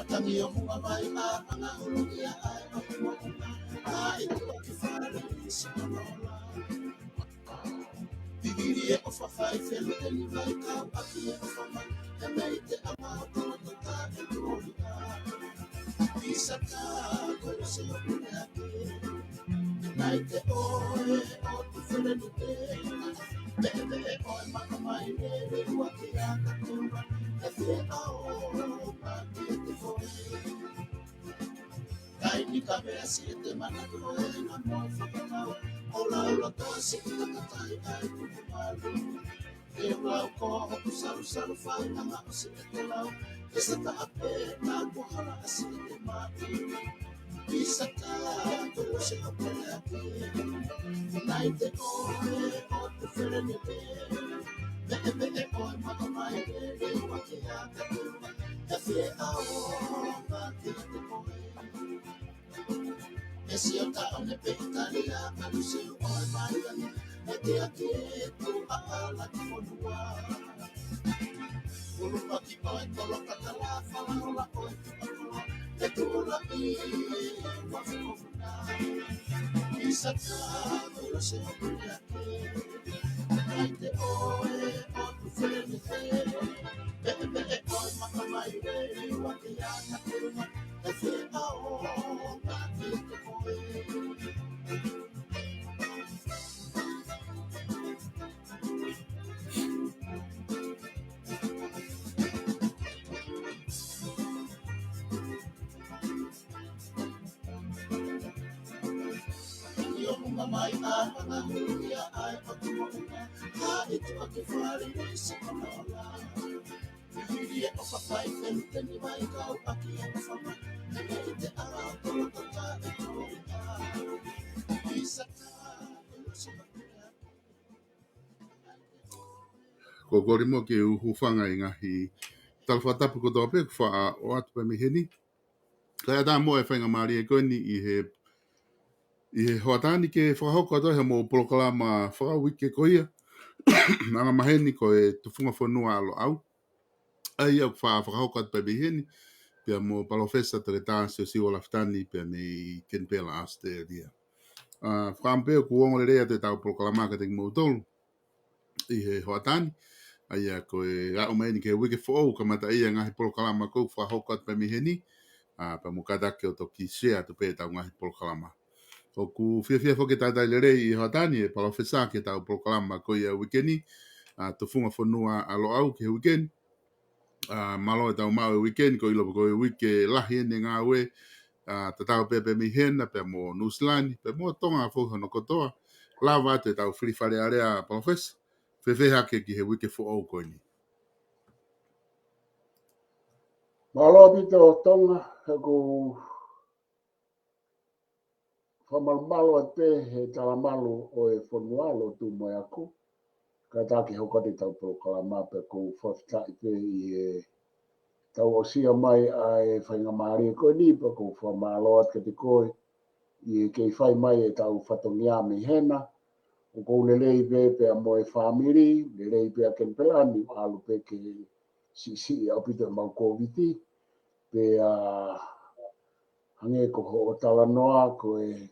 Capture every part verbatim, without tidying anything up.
Tangi o hunga mai a anga hulu ia ai o kumokunga. A i tua ki fale i si manola. Pigiri e o fafai felu e ni vai kau aki e o famai. E mei te ama o tolo to ta e toli a. Pisa ta ko lo se o kule ake. Nai te o e o tu fele ni te. Pe pe e o e maka mai le le ua ke a ka tuma. E fie a o ma ke te ko e. Kai ni ka mea si e te mana ko e na mo fakakau. O la o la to si ki ta ka tai ai ku te malu. E lau ko hoku salusalu fai na ma o si e te lau. E sa ta ape na ko hala a si e te malu. I sa ta ko lo se o pele ake. Nai te ko e o tu fele ni pe. Pe pe e o e maka mai le le ua ke a ka tuma. E fie a o ma ke te ko e. E sio ta o ne pe i tali a ka lu se o e mai a ni. E te a ke tu a a la ki fonua. Ulu pa ki o e tolo ka ta la fa la o la o e tu a tolo. E tu o la i wa fi ko funa. I sa ta ko lo se o pele ake. Nai te o e o tu fele ni te. Pe pe e o e maka mai le le ua ke a ka tuma. Ko kori mo ke u hūfanga i ngaahi tala fakatapu kotoa pē kuo faʻa ʻoatu pē mei heni. Kae ʻatā mo e faingamālie ko eni ʻi he, ʻi he hoʻatā ni ke fakahoko atu ai ha mo polokalama fakauike ko ia. Anga maheni ko e Tufunga Fonua ʻa Loʻau. ʻA ia ʻoku faʻa fakahoko atu pē mei heni. Pea mo Palōfesa Toketā Siosiua Lafitani pea mei Kenipela, Australia. ʻA, fakaʻamu pē ʻoku ongo lelei atu ʻetau polokalama kiate kimoutolu ʻi he hoʻatā ni. ʻA ia ko e aʻu mai eni ki he uike foʻou kamata ia ngaahi polokalama ʻoku fakahoko atu pē mei heni. ʻA, pea mo kātaki ʻo toki share atu pē ʻetau ngaahi polokalama. ʻOku fiefia foki e talitali lelei ʻi he hoʻatā ni e Palōfesa ki heʻetau polokalama ko ia uike ni. ʻA, Tufunga Fonua ʻa Loʻau ki he uike ni. ʻA, mālō ʻetau maʻu e uike ni, ko e ʻilo ko e uike lahi eni e ngāue, ʻa, tatau pē pē mei hena, pea mo Nuʻusila ni, pea mo Tonga foki hono kotoa, lava atu ʻetau fili Fale Alea Palōfesa, fēfē hake ki he uike foʻou ko eni. Mālō ʻaupito Tonga, he ʻoku fakamalumalu atu pē he talamalu ʻo e fonua, lotu mo e ako. Kātaki hoko atu ʻetau polokalama pea ʻoku ou fakafetaʻi pē ʻi heʻetau ʻosia mai ʻa e faingamālie ko eni pea ʻoku ou fakamālō atu kiate koe ʻi he kei fai mai ʻetau fatongia mei hena. ʻOku ou lelei pē pea mo e fāmili, lelei pē ʻa Kenipela ni, ʻalu pē ke siʻisiʻi ʻaupito ʻemau Kōviti. Pea hangē ko hoʻo talanoa ko e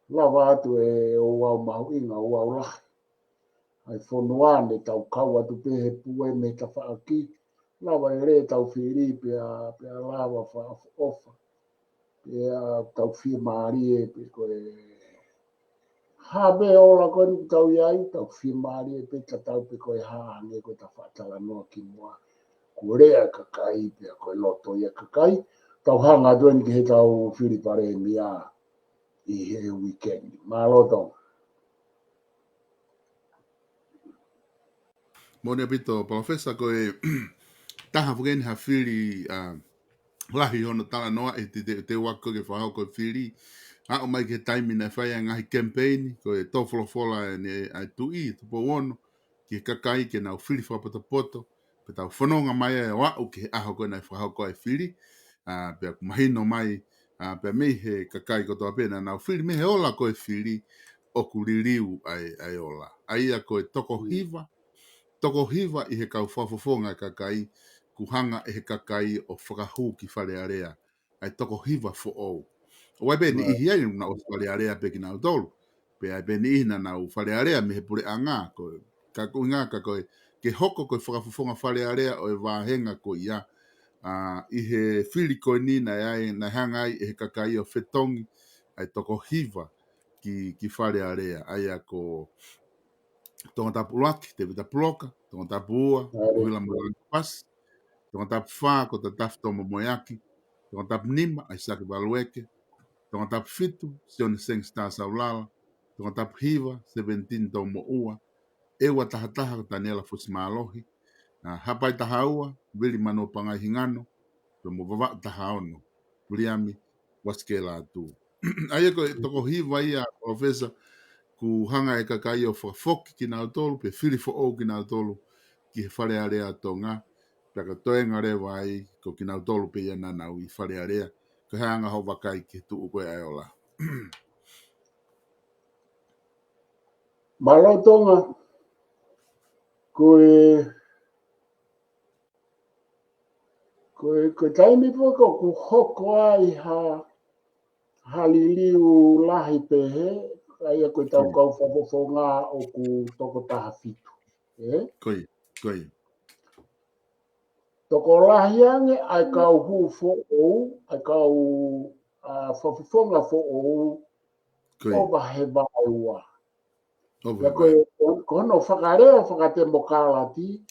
lava atu e ouau mahuʻinga, ouau lahi. ʻA e fonua ne tau kau atu pē he pue mei tafaʻaki. Lava lelei ʻetau fili pea, pea lava fakaʻofoʻofa. Pea tau fiemālie pē ko e hā pē ola ko eni ʻoku tau ʻi ai, tau fiemālie pē tatau pē ko e hā hangē ko ʻeta faʻa talanoa kimuʻa. Ko e lea ʻa e kakai pea ko e loto ia ʻa e kakai. Tau hanga atu eni ki heʻetau fili Palēmia ʻi he uike ni. Mālō Tonga. Moʻoni ʻaupito, Palōfesa, ko e taha foki eni ha fili, ʻa, lahi hono talanoaʻi, te, te, te u ako ke fakahoko e fili. Aʻu mai ki he taimi naʻe fai ai e ngaahi kemipeini, ko e tō folofola eni ʻa e Tuʻi, Tupou Ono, ki he kakai ke nau fili fakapotopoto, pea tau fononga mai ai ʻo aʻu ki he ʻaho ko ē naʻe fakahoko ai e fili, ʻa, pea ʻoku mahino mai, ʻa, pea mei he kakai kotoa pē naʻa nau fili, mei he ola ko ē e fili, ʻoku liliu ai, ʻa e ola. ʻA ia ko e toko hiva, toko hiva ʻi he kau fakafofonga ʻa e kakai, kuo hanga ʻe he kakai ʻo fakahū ki Fale Alea ʻa e toko hiva foʻou. ʻOku ʻi ai pē niʻihi ai naʻa nau ʻosi Fale Alea pē kinautolu. Pea ʻi ai pē niʻihi naʻa nau Fale Alea mei he puleʻanga, ko e, ka ko e ʻuhinga ka ko e, ke hoko ko e fakafofonga Fale Alea ʻo e vāhenga ko ia. ʻA, ʻi he fili ko eni naʻe ʻi ai, naʻe hanga ai ʻe he kakai ʻo fetongi ʻa e toko hiva ki, ki Fale Alea, ʻa ia ko Tongatapu ʻuluaki, Tēvita Puloka, Tongatapu ua, Kuilamoelangi Pasi, Tongatapu fā, ko Tatafu Tomomoeaki, Tongatapu nima, ʻAisake Valueke, Tongatapu fitu, Sione Seng Star Saulala, Tongatapu hiva, Seventeen Toumoʻua, ʻEua taha taha, ko Taniela Fusimālohi, ʻa, Haʻapai taha ua, Vili Manuapangai Hingano, pea mo Vavaʻu taha ono, Viliami Uasikela Atu. ʻA ia ko e toko hiva ia, Professor, kuo hanga ʻe he kakai ʻo fakafoki kinautolu, pe fili foʻou kinautolu ki he Fale Alea ʻo Tonga, pea ko e toenga leva ai, ko kinautolu pē ia naʻa nau ʻi Fale Alea, ko e hā ʻa hoʻo vakai ki he tuʻu ko ē ʻa e ola. Mālō Tonga, ko e, ko e, ko e taimi pē ko ē ʻoku hoko ai ha, ha liliu lahi pehē, ʻa ia ko e tau kau fakafofonga ʻoku toko taha fitu. ʻE? Ko ia, ko ia. Tokolahi ange ʻa e kau hū foʻou, ʻa e kau, ʻa, fakafofonga foʻou, ʻo vahe vaeua. Pea ko e, ko hono fakalea fakatemokalati,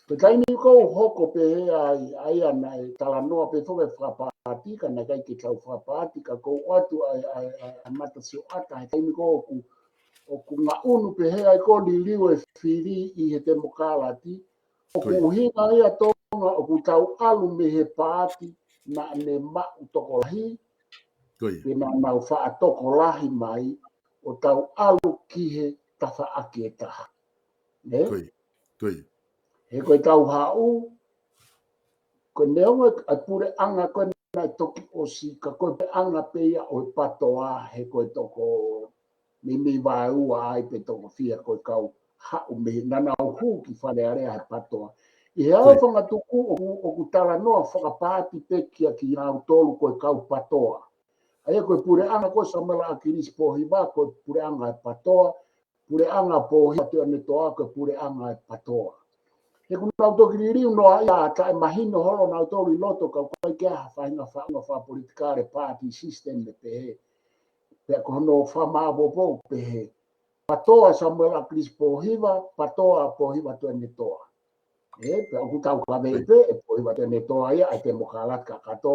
ko e taimi ko ē ʻoku hoko pehē ai, ʻa ia naʻe talanoa pē foki fakapaati, ka naʻe ʻikai ke tau fakapaati, ka ko u ʻoatu ʻa e, ʻa e, ʻa e, ʻa e matasioʻata, he taimi ko ē ʻoku, ʻoku ngaʻunu pehē ai ko e liliu e fili ʻi he temokalati, ʻoku ʻuhinga ia Tonga ʻoku tau ʻalu mei he paati naʻa ne maʻu tokolahi, pea naʻa nau faʻa tokolahi mai, ʻo tau ʻalu ki he tafaʻaki ʻe taha. Nē? He ko e tau haʻu, ko e neongo ʻa e puleʻanga ko ē naʻe toki ʻosi, ka ko e puleʻanga pē ia ʻo e PATOA, he ko e toko meimei vaeua ai pe toko fiha ko e kau haʻu mei, naʻa nau hū ki Fale Alea he PATOA. ʻI he ʻaho fangatuku ʻoku, ʻoku talanoa fakapaati pē kia kinautolu ko e kau PATOA. ʻA ia ko e puleʻanga ko ē Samuela ʻAkilisi Pōhiva, ko e puleʻanga e PATOA, puleʻanga Pōhiva Tuʻiʻonetoa, ko e puleʻanga e PATOA. He ʻoku nau toki liliu noa ia, taʻemahino holo nautolu ʻi loto, ka ʻoku ʻikai ke ʻi ai ha faʻahinga faʻunga fakapolitikale party system ʻe pehē. Pea ko hono fakamāʻopoʻopo pehē. PATOA Samuela ʻAkilisi Pōhiva, PATOA Pōhiva Tuʻiʻonetoa. ʻE, pea ʻoku taukaveʻi pē ʻe Pōhiva Tuʻiʻonetoa ia ʻa e temokalati kakato.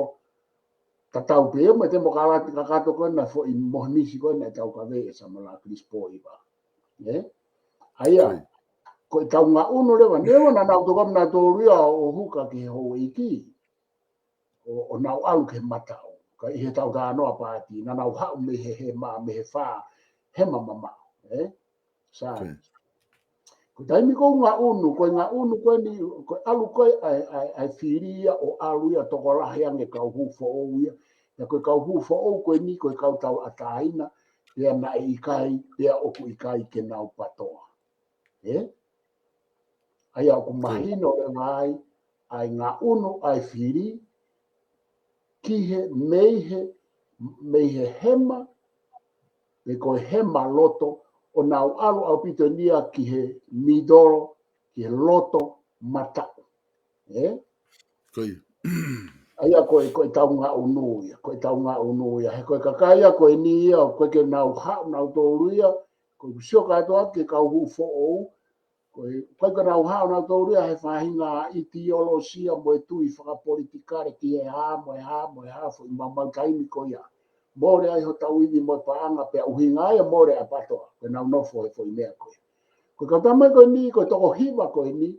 Tatau pē ia mo e temokalati kakato ko ē naʻe foʻi mohenisi ko ē naʻe taukaveʻi ʻe Samuela ʻAkilisi Pōhiva. ʻE? ʻA ia, ko e tau ngaʻunu leva, neongo naʻa nau tokanga nautolu ia ʻo huka ki he houʻeiki. ʻO, ʻo nau ʻalu ki he mataʻu. Ka ʻi he tau talanoa paati, naʻa nau haʻu mei he, hema, mei he fā, hema mamaʻo, ʻe? Sa. Ko e taimi ko ē ngaʻunu, ko e ngaʻunu ko eni, ko e ʻalu ko ē ʻa e, ʻa e, ʻa e fili ia ʻo ʻalu ia tokolahi ange kau hū foʻou ia. Pea ko e kau hū foʻou ko eni, ko e kau tauʻatāina, pea naʻe ʻikai, pea ʻoku ʻikai ke nau PATOA. ʻE? ʻA ia ʻoku mahino leva ai, ʻa e ngaʻunu ʻa e fili, ki he, mei he, mei he hema, pe ko e hema loto, ʻo nau ʻalu ʻaupito eni ia ki he middle, ki he loto mataʻu. ʻE? ʻA ia ko e, ko e tau ngaʻunu ia, ko e tau ngaʻunu ia, he ko e kakai ia, ko eni ia, ʻoku ʻikai ke nau haʻu nautolu ia, ko e sio kātoa ki he kau hū foʻou, ko e, ʻikai ke nau haʻu nautolu ia he faʻahinga ʻitiolosia mo e tui fakapolitikale ki he hā, mo e hā, mo e hā, foʻi maumau taimi ko ia. Mole ai hotau ivi mo e paʻanga pea ʻuhinga ia mole ʻa e PATOA, ko e nau nofo he foʻi meʻa ko ia. Ko e kau tama ko eni, ko e toko hiva ko eni,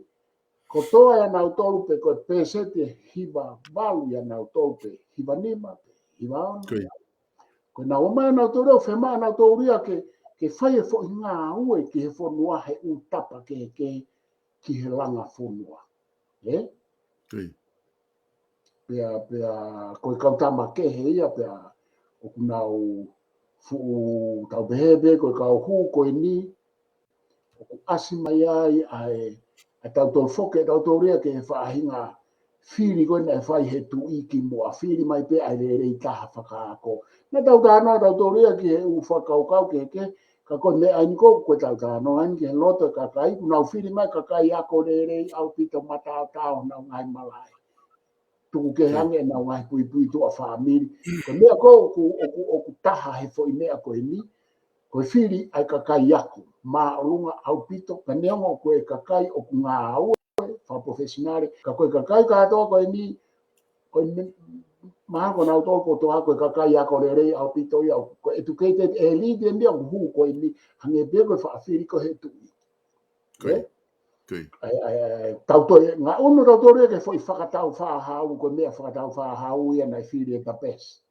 kotoa ia nautolu pe ko e pēseti ʻe hiva valu ia nautolu pe hiva nima pe hiva ono. Ko e nau ō mai nautolu ʻo fiemaʻu nautolu ia ke, ke fai e foʻi ngāue ki he fonua he ʻū tapa kehekehe ki he langa fonua. ʻE? Pea, pea, ko e kau tama kehe ia, pea, ʻoku nau fuʻu tau pehē pē, ko e kau hū ko eni, ʻoku ʻasi mai ai ʻa e, ʻa e tautolu foki, ʻa tautolu ia ke he faʻahinga fili ko ē naʻe fai he tuʻi kimuʻa, fili mai pē ʻa e lelei taha fakaako. Naʻa tau talanoa tautolu ia ki he ʻū fakakaukau kehekehe, ka ko e meʻa eni ko ē ko ē tau talanoa eni ki he loto ʻo e kakai, kuo nau fili mai kakai ako lelei ʻaupito, mataotao honau ngaahi malaʻe. Tuku kehe ange ʻenau ngaahi puipuituʻa fāmili. Ko e meʻa ko ē ʻoku, ʻoku, ʻoku taha he foʻi meʻa ko eni, ko e fili ʻa e kakai ako māʻolunga ʻaupito, ka neongo ko e kakai ʻoku ngāue fakaprofesinale, ka ko e kakai kātoa ko eni, ko e me-, mahalo ko nautolu kotoa ko e kakai ako lelei ʻaupito ia, ko e educated elite eni ʻoku hū ko eni, hangē pē ko e faʻa fili ko ē he tuʻi. Ko ia. Ē? Ko ia. ʻAi, ʻai, ʻai, tau toe, ngaʻunu tautolu ia ki he foʻi fakataufā hau, ko e meʻa fakataufā hau ia naʻe fili e Tabesi.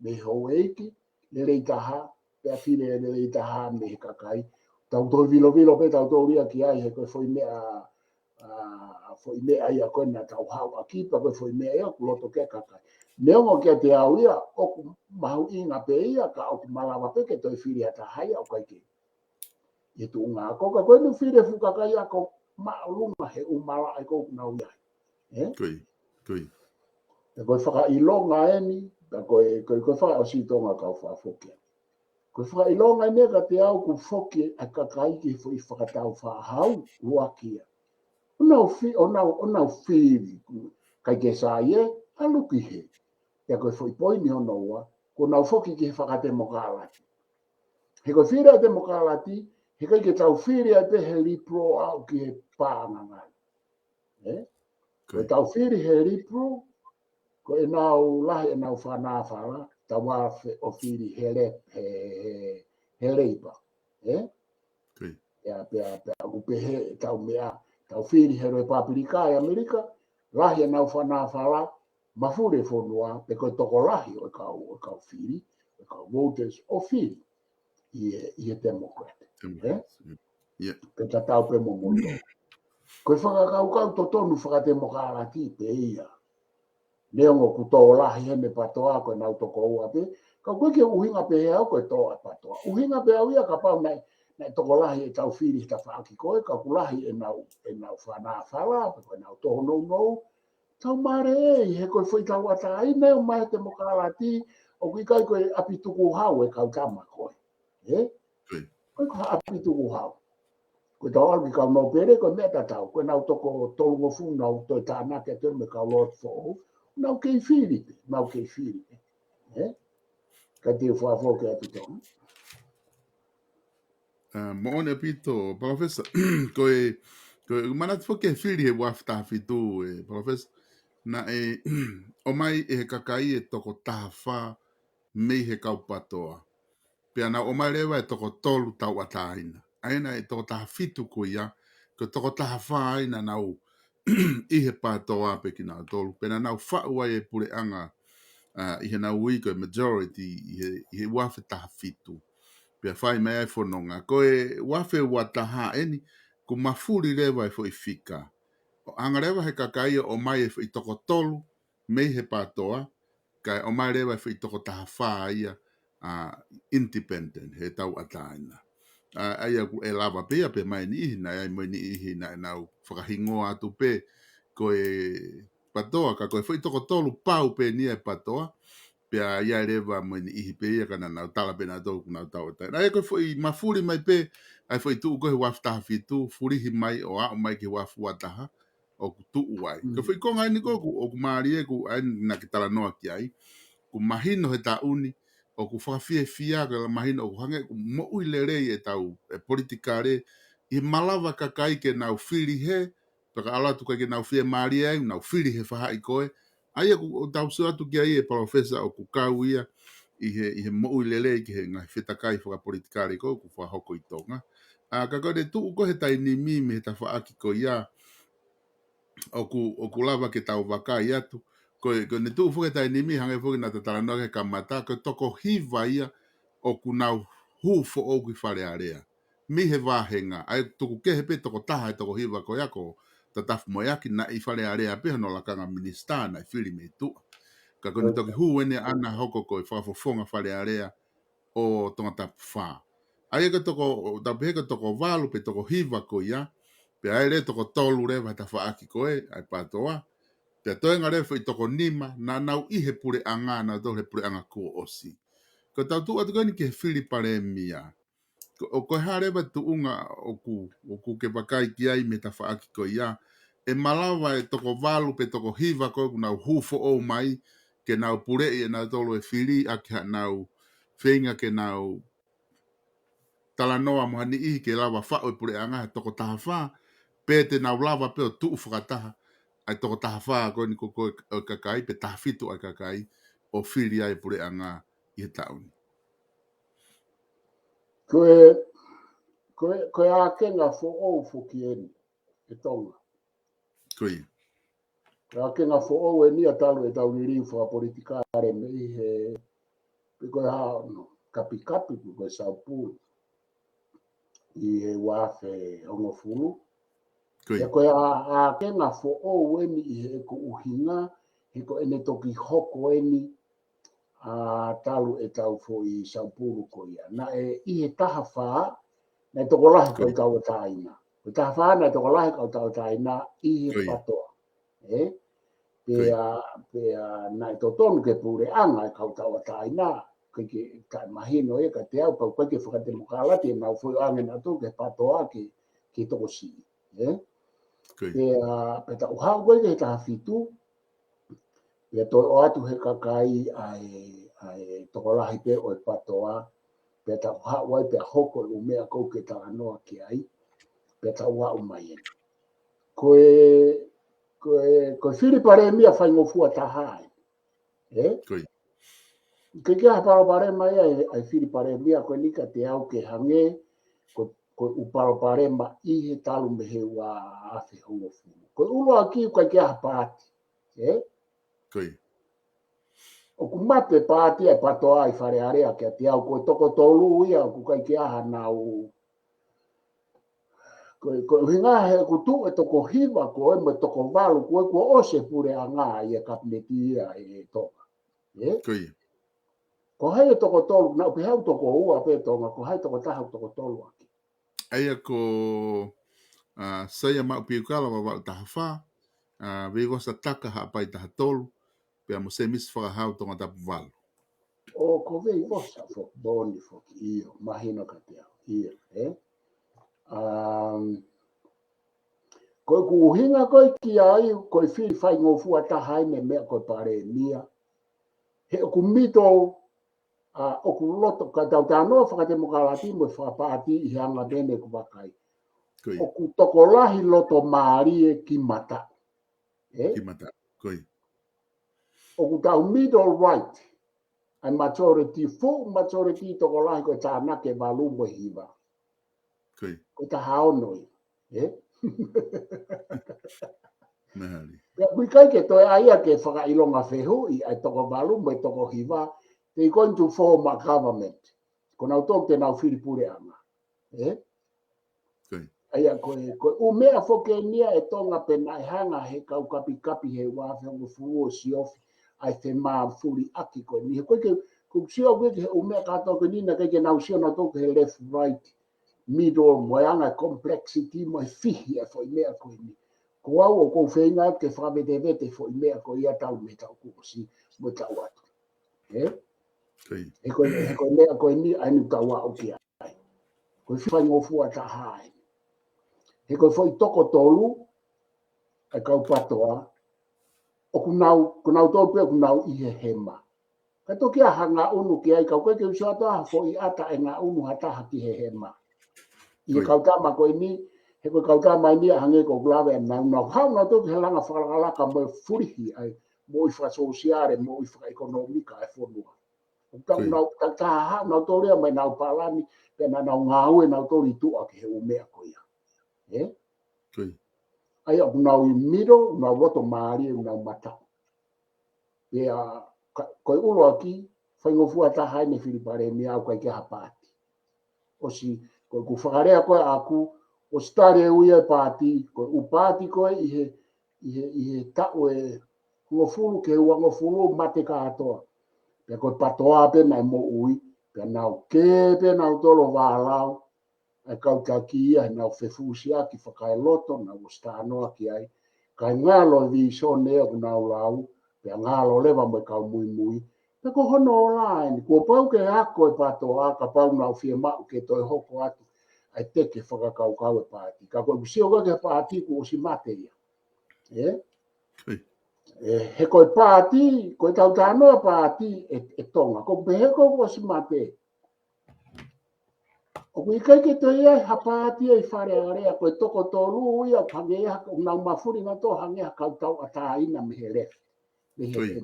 Mei he houʻeiki, lelei taha, pea fili e lelei taha mei he kakai. Tau toe vilovilo pē tautolu ia ki ai he ko e foʻi meʻa, ʻa, foʻi meʻa ia ko ē naʻa tau haʻu ʻaki, pea ko e foʻi meʻa ia ʻoku loto ki ai e kakai. Neongo kiate au ia, ʻoku mahuʻinga pē ia, ka ʻoku malava pē ke toe fili ha taha ia ʻoku ʻikai ke ʻi he tuʻunga ako, ka ko eni fili e fuʻu kakai ako māʻolunga he ʻū malaʻe ko ē ʻoku nau ʻi ai. Ē? Ko ia, ko ia. Pea ko e fakaʻilonga eni, pea ko e, ko e, ko e fakaʻosi Tonga kau fakafoki. Ko e fakaʻilonga eni kiate au ʻoku foki ʻa e kakai ki he foʻi fakataufā hau, ʻuluaki ia. ʻO nau fi-, ʻo nau, ʻo nau fili, ʻikai ke sai ē, ʻalu ki hē. Pea ko e foʻi poini hono ua, kuo nau foki ki he fakatemokalati. He ko e fili ʻa e temokalati, heʻikai ke tau fili ai pē he liberal ʻo aʻu ki he paʻanga ngali. Ē? Ko e tau fili he liberal, ko ʻenau lahi ʻenau fanafala, tau afe ʻo fili he le-, he, he, he Labour. Ē? Ko ia. Pea, pea, pea ʻoku pehē ʻetau meʻa, tau fili he Lepapilika ʻi ʻAmelika, lahi ʻenau fanafala, mafuli e fonua, pe ko e tokolahi ʻo e kau, ʻo e kau fili, ʻo e kau voters ʻo fili ʻi he, ʻi he Democrat. Ē? Democrats, yeah. Yeah. Ke tatau pē mo moutolu. Ko e fakakaukau totonu fakatemokalati pē ia. Neongo ʻoku tō lahi heni e PATOA ko ʻenau toko ua pē, ka ʻoku ʻikai ke ʻuhinga pē au ko e tō ʻa e PATOA. ʻUhinga pē au ia kapau naʻe, naʻe tokolahi ʻetau fili he tafaʻaki ko ē, ka ʻoku lahi ʻenau, ʻenau fanafala, pe ko ʻenau tōnounou, tau mālie ē, he ko e foʻi tauʻatāina ʻoku ʻomai he temokalati, ʻoku ʻikai ko e ʻapi tukuhau e kau tama ko ē. Ē? Ko ia. ʻIkai ko ha ʻapi tukuhau. Ko ʻetau ʻalu ki he kau nōpele, ko e meʻa tatau, ko ʻenau toko tolungofulu naʻa nau toe tānaki atu mo e kau lotu foʻou, nau kei fili pē, nau kei fili pē. Ē? Ka te u fakafoki atu Tonga. ʻA, moʻoni ʻaupito, Palōfesa, ko e, ko e, manatu foki ki he fili he ua afe taha fitu, ē, Palōfesa, naʻe ʻomai ʻe he kakai e toko taha fā mei he kau PATOA. Pea nau ʻomai leva e toko tolu tauʻatāina. ʻA ia naʻe toko taha fitu ko ia, ko e toko taha fā ia naʻa nau ʻi he PATOA pē kinautolu. Pea naʻa nau faʻu ai e puleʻanga, ʻa, ʻi heʻenau ui ko e majority ʻi he, ʻi he ua afe taha fitu. Pea fai mai ai e fononga. Ko e ua afe ua taha eni, kuo mafuli leva e foʻi fika. ʻO hanga leva he kakai ʻo ʻomai e foʻi toko tolu mei he PATOA, kae ʻomai leva e foʻi toko taha fā ia, ʻa, independent, he tauʻatāina. ʻA, ʻa ia ʻoku ʻe lava pē ia pē mo e niʻihi, naʻe ʻi ai mo e niʻihi naʻa nau fakahingoa atu pē ko e PATOA, ka ko e foʻi toko tolu pau pē eni ia e PATOA, pea ʻi ai leva mo e niʻihi pē ia ka naʻa nau tala pē nautolu ʻoku nau tauʻatāina. ʻA ia ko e foʻi mafuli mai pē, ʻa e foʻi tuʻu ko ē he ua afe taha fitu, fulihi mai ʻo aʻu mai ki he ua afe ua taha, ʻoku tuʻu ai. Ko e foʻi konga eni ko ē ʻoku, ʻoku mālie ʻoku ʻai naʻa ke talanoa ki ai. ʻOku mahino he taʻu ni, ʻoku fakafiefia, ka mahino ʻoku hangē ʻoku moʻui lelei ʻetau, e politikale, ʻi he malava kakai ke nau fili he, pea ka ʻalu atu kakai ke nau fiemālie ai, nau fili he faʻahi ko ē. ʻA ia ʻoku, ʻoku tau sio atu ki ai e Palōfesa ʻoku kau ia, ʻi he, ʻi he moʻui lelei ki he ngaahi fetakai fakapolitikale ko ē ʻoku fakahoko ʻi Tonga. ʻA, ka ko ʻene tuʻu ko ē he taimi ni mei he tafaʻaki ko ia, ʻoku, ʻoku lava ke tau vakai atu. Ko e, ko ʻene tuʻu foki he taimi ni, hangē foki naʻa ta talanoa he kamata, ko e toko hiva ia ʻoku nau hū foʻou ki Fale Alea. Mei he vāhenga, ʻa ia tuku kehe pē toko taha e toko hiva ko ia ko Tatafu Moeaki naʻe ʻi Fale Alea pē hono lakanga minisitā naʻe fili mei tuʻa. Ka ko ʻene toki hū eni ʻana hoko ko e fakafofonga Fale Alea ʻo Tongatapu fā. ʻA ia ko e toko, ʻo tau pehē ko e toko valu pe toko hiva ko ia, pea ʻi ai leva e toko tolu leva he tafaʻaki ko ē, ʻa e PATOA, Pea toe ngā leva foʻi toko nima, naʻa nau ʻi he puleʻanga, naʻa nau he puleʻanga kuo ʻosi. Ko e tau tuʻu atu ko eni ki he fili palēmia. Ko, ʻo ko e hā leva tuʻunga ʻoku, ʻoku ke vakai ki ai mei he tafaʻaki ko ia. ʻE malava e toko valu pe toko hiva ko ē ʻoku nau hū foʻou mai, ke nau puleʻi ʻe nautolu e fili ʻaki haʻanau feinga ke nau talanoa mo ha niʻihi ke lava faʻu e puleʻanga he toko taha fā, pe te nau lava pē ʻo tuʻu fakataha, ʻa e toko taha fā ko eni ko, ko e kakai, pe taha fitu ʻa e kakai, ʻo fili ai e puleʻanga ʻi he taʻu ni. Ko e, ko e, ko e ākenga foʻou foki eni, ʻe Tonga. Ko ia. Ko e ākenga foʻou eni ʻa talu e tau liliu fakapolitikale mei he, pe ko e hā ono, kapikapi, pe ko e saupulu. ʻI he ua afe hongofulu. Ko ia. Pea ko e ā, ākenga foʻou eni ʻi heʻeku ʻuhinga, he ko ʻene toki hoko eni, ʻa talu e tau foʻi saupulu ko ia. Naʻe ʻi he taha fā, naʻe tokolahi Ko ia. kau tauʻatāina. Ko e taha fā naʻe tokolahi kau tauʻatāina ʻi he Ko ia. patoa. ʻE? Ko ia. Pea, pea naʻe totonu ke puleʻanga e kau tauʻatāina, ʻikai ke, ka mahino ē, ka te au pau ʻikai ke fakatemokālati ʻenau foʻi ʻoange naʻa tau ke patoa ke, ke tokosiʻi. ʻE? Ko ia. Pea, pea tau haʻu ko ē ki he taha fitu, pea toe ʻoatu he kakai ʻa e, ʻa e tokolahi pē ʻo e patoa, pea tau haʻu ai pea hoko e ʻū meʻa ʻoku ke talanoa ki ai, pea tau aʻu mai eni. Ko e, ko e, ko e fili palēmia faingofua taha ē. ʻE? Ko ia. ʻIkai ke ʻi ai ha palopalema ia ʻa e, ʻa e fili palēmia ko eni ka te au ke hangē, ko, ko e ʻū palopalema ʻi he talu mei he ua afe hongofulu. Ko e ʻuluaki ʻikai ke ʻi ai ha paati. ʻE? Ko ia. ʻOku mate paati ʻa e patoa ʻi Fale Alea kiate au, ko e toko tolu ia ʻoku ʻikai ke ʻi ai hanau. Ko e, ko e ʻuhinga he ʻoku tuʻu e toko hiva ko ē mo e toko valu ko ē kuo ʻosi e puleʻanga ʻi he kapineti ia ʻe Tonga. ʻE? Ko ia. Ko hai e toko tolu, naʻa ku pehē au toko ua pē Tonga, ko hai toko taha, toko tolu ʻaki. ʻA ia ko, ʻa, Saia Maʻu Piukala Vavaʻu taha fā, ʻa, Veivosa Taka Haʻapai taha tolu, pea mo Semisi Fakahau Tongatapu valu. ʻO ko Veivosa foki, Boni foki, ʻio, mahino kiate au, ʻio, ʻe? Um, ko ʻeku ʻuhinga ko ē ki ai, ko e fili faingofua taha eni e meʻa ko e palēmia. He ʻoku mito, ʻa, ʻoku loto, ka tau talanoa fakatemokālati mo e fakapaati ʻi he anga pē eni ʻeku vakai. Ko ia. ʻOku tokolahi loto mālie ki mataʻu. ʻE? Ki mataʻu. Ko ia. ʻOku tau middle right. ʻA e majority, full majority tokolahi ko e tānaki ʻe valu mo e hiva. Ko ia. Ko e taha ono ia. ʻE? Mahali. Pea ʻoku ʻikai ke toe ʻai ia ke fakaʻilonga fehuʻi, ʻa e toko valu mo e toko hiva, they going to form a government. Ko nautolu te nau fili puleʻanga. ʻE? Ko ia. ʻA ia ko e, ko e ʻū meʻa foki eni ia ʻe Tonga pea naʻe hanga he kau kapikapi he ua afe hongofulu ʻo siofi, ʻa e femāfuliʻaki ko eni. He ko e ke, ko e sio ko ē ki he ʻū meʻa kātoa ko eni naʻe ʻikai ke nau sio nautolu ki he left, right, middle, mo e anga e complexity, mo e fihi e foʻi meʻa ko eni. Ko au ʻoku ou feinga ke fakavetevete foʻi meʻa ko ia talu mei he taʻu kuo ʻosi, mo e taʻu atu. ʻE? Ko ia. He ko e, he ko e meʻa ko eni ʻa eni ʻoku tau aʻu ki ai. Ko e fili faingofua taha eni. He ko e foʻi toko tolu, ʻa e kau patoa, ʻoku nau, ko nautolu pē ʻoku nau ʻi he hema. Ka toki ʻi ai ha ngaʻunu ki ai, ka ʻoku ʻikai ke u sio atu ha foʻi ʻata ʻe ngaʻunu ha taha ki he hema. ʻI he Ko ia. kau tama ko eni, he ko e kau tama eni ʻa hangē ko ʻeku lave ʻanenai, nau haʻu nautolu ki he langa fakalakalaka mo e fulihi ʻa e moʻui fakasōsiale, moʻui fakaʻekonōmika ʻa e fonua. ʻOku tau Ko ia. nau, ta, ta haʻu nautolu ia mo ʻenau palani, pea naʻa nau ngāue nautolu ʻi tuʻa ki he ʻū meʻa ko ia. ʻE? Ko ia. ʻA ia ʻoku nau ʻi middle, nau loto mālie, nau mataʻu. Pea, ka, ko e ʻuluaki, faingofua taha eni e fili palēmia ʻoku ʻikai ke ʻi ai ha paati. ʻOsi, ko ʻeku fakalea ko ē ʻaʻaku, ʻosi tali ʻe au ia e paati, ko e ʻū paati ko ē ʻi he, ʻi he, ʻi he taʻu ʻe hongofulu ki he uangofulu mate kātoa. Pea ko e patoa pē naʻe moʻui, pea nau kē pē nautolu ʻo vālau, ʻa e kau taki ia, nau fefusiaki fakaeloto, nau ʻosi talanoa ki ai. Kae ngalo e vīsone ʻoku nau lau, pea ngalo leva mo e kau muimui. Pea ko hono ola eni, kuo pau ke ako e PATOA, kapau nau fiemaʻu ke toe hoko atu ʻa e teke fakakaukau e paati. Ka ko ʻeku sio ko ē ki he paati kuo ʻosi mate ia. Ē? He ko e paati, ko e tau talanoa paati ʻe, ʻe Tonga. Ko e pehē ko ē kuo ʻosi mate. ʻOku ʻikai ke toe ʻi ai ha paati ʻi Fale Alea, ko e toko tolu ia, ʻoku hangē ha, ʻoku nau mafuli nautolu hangē ha kau tauʻatāina mei he left, mei he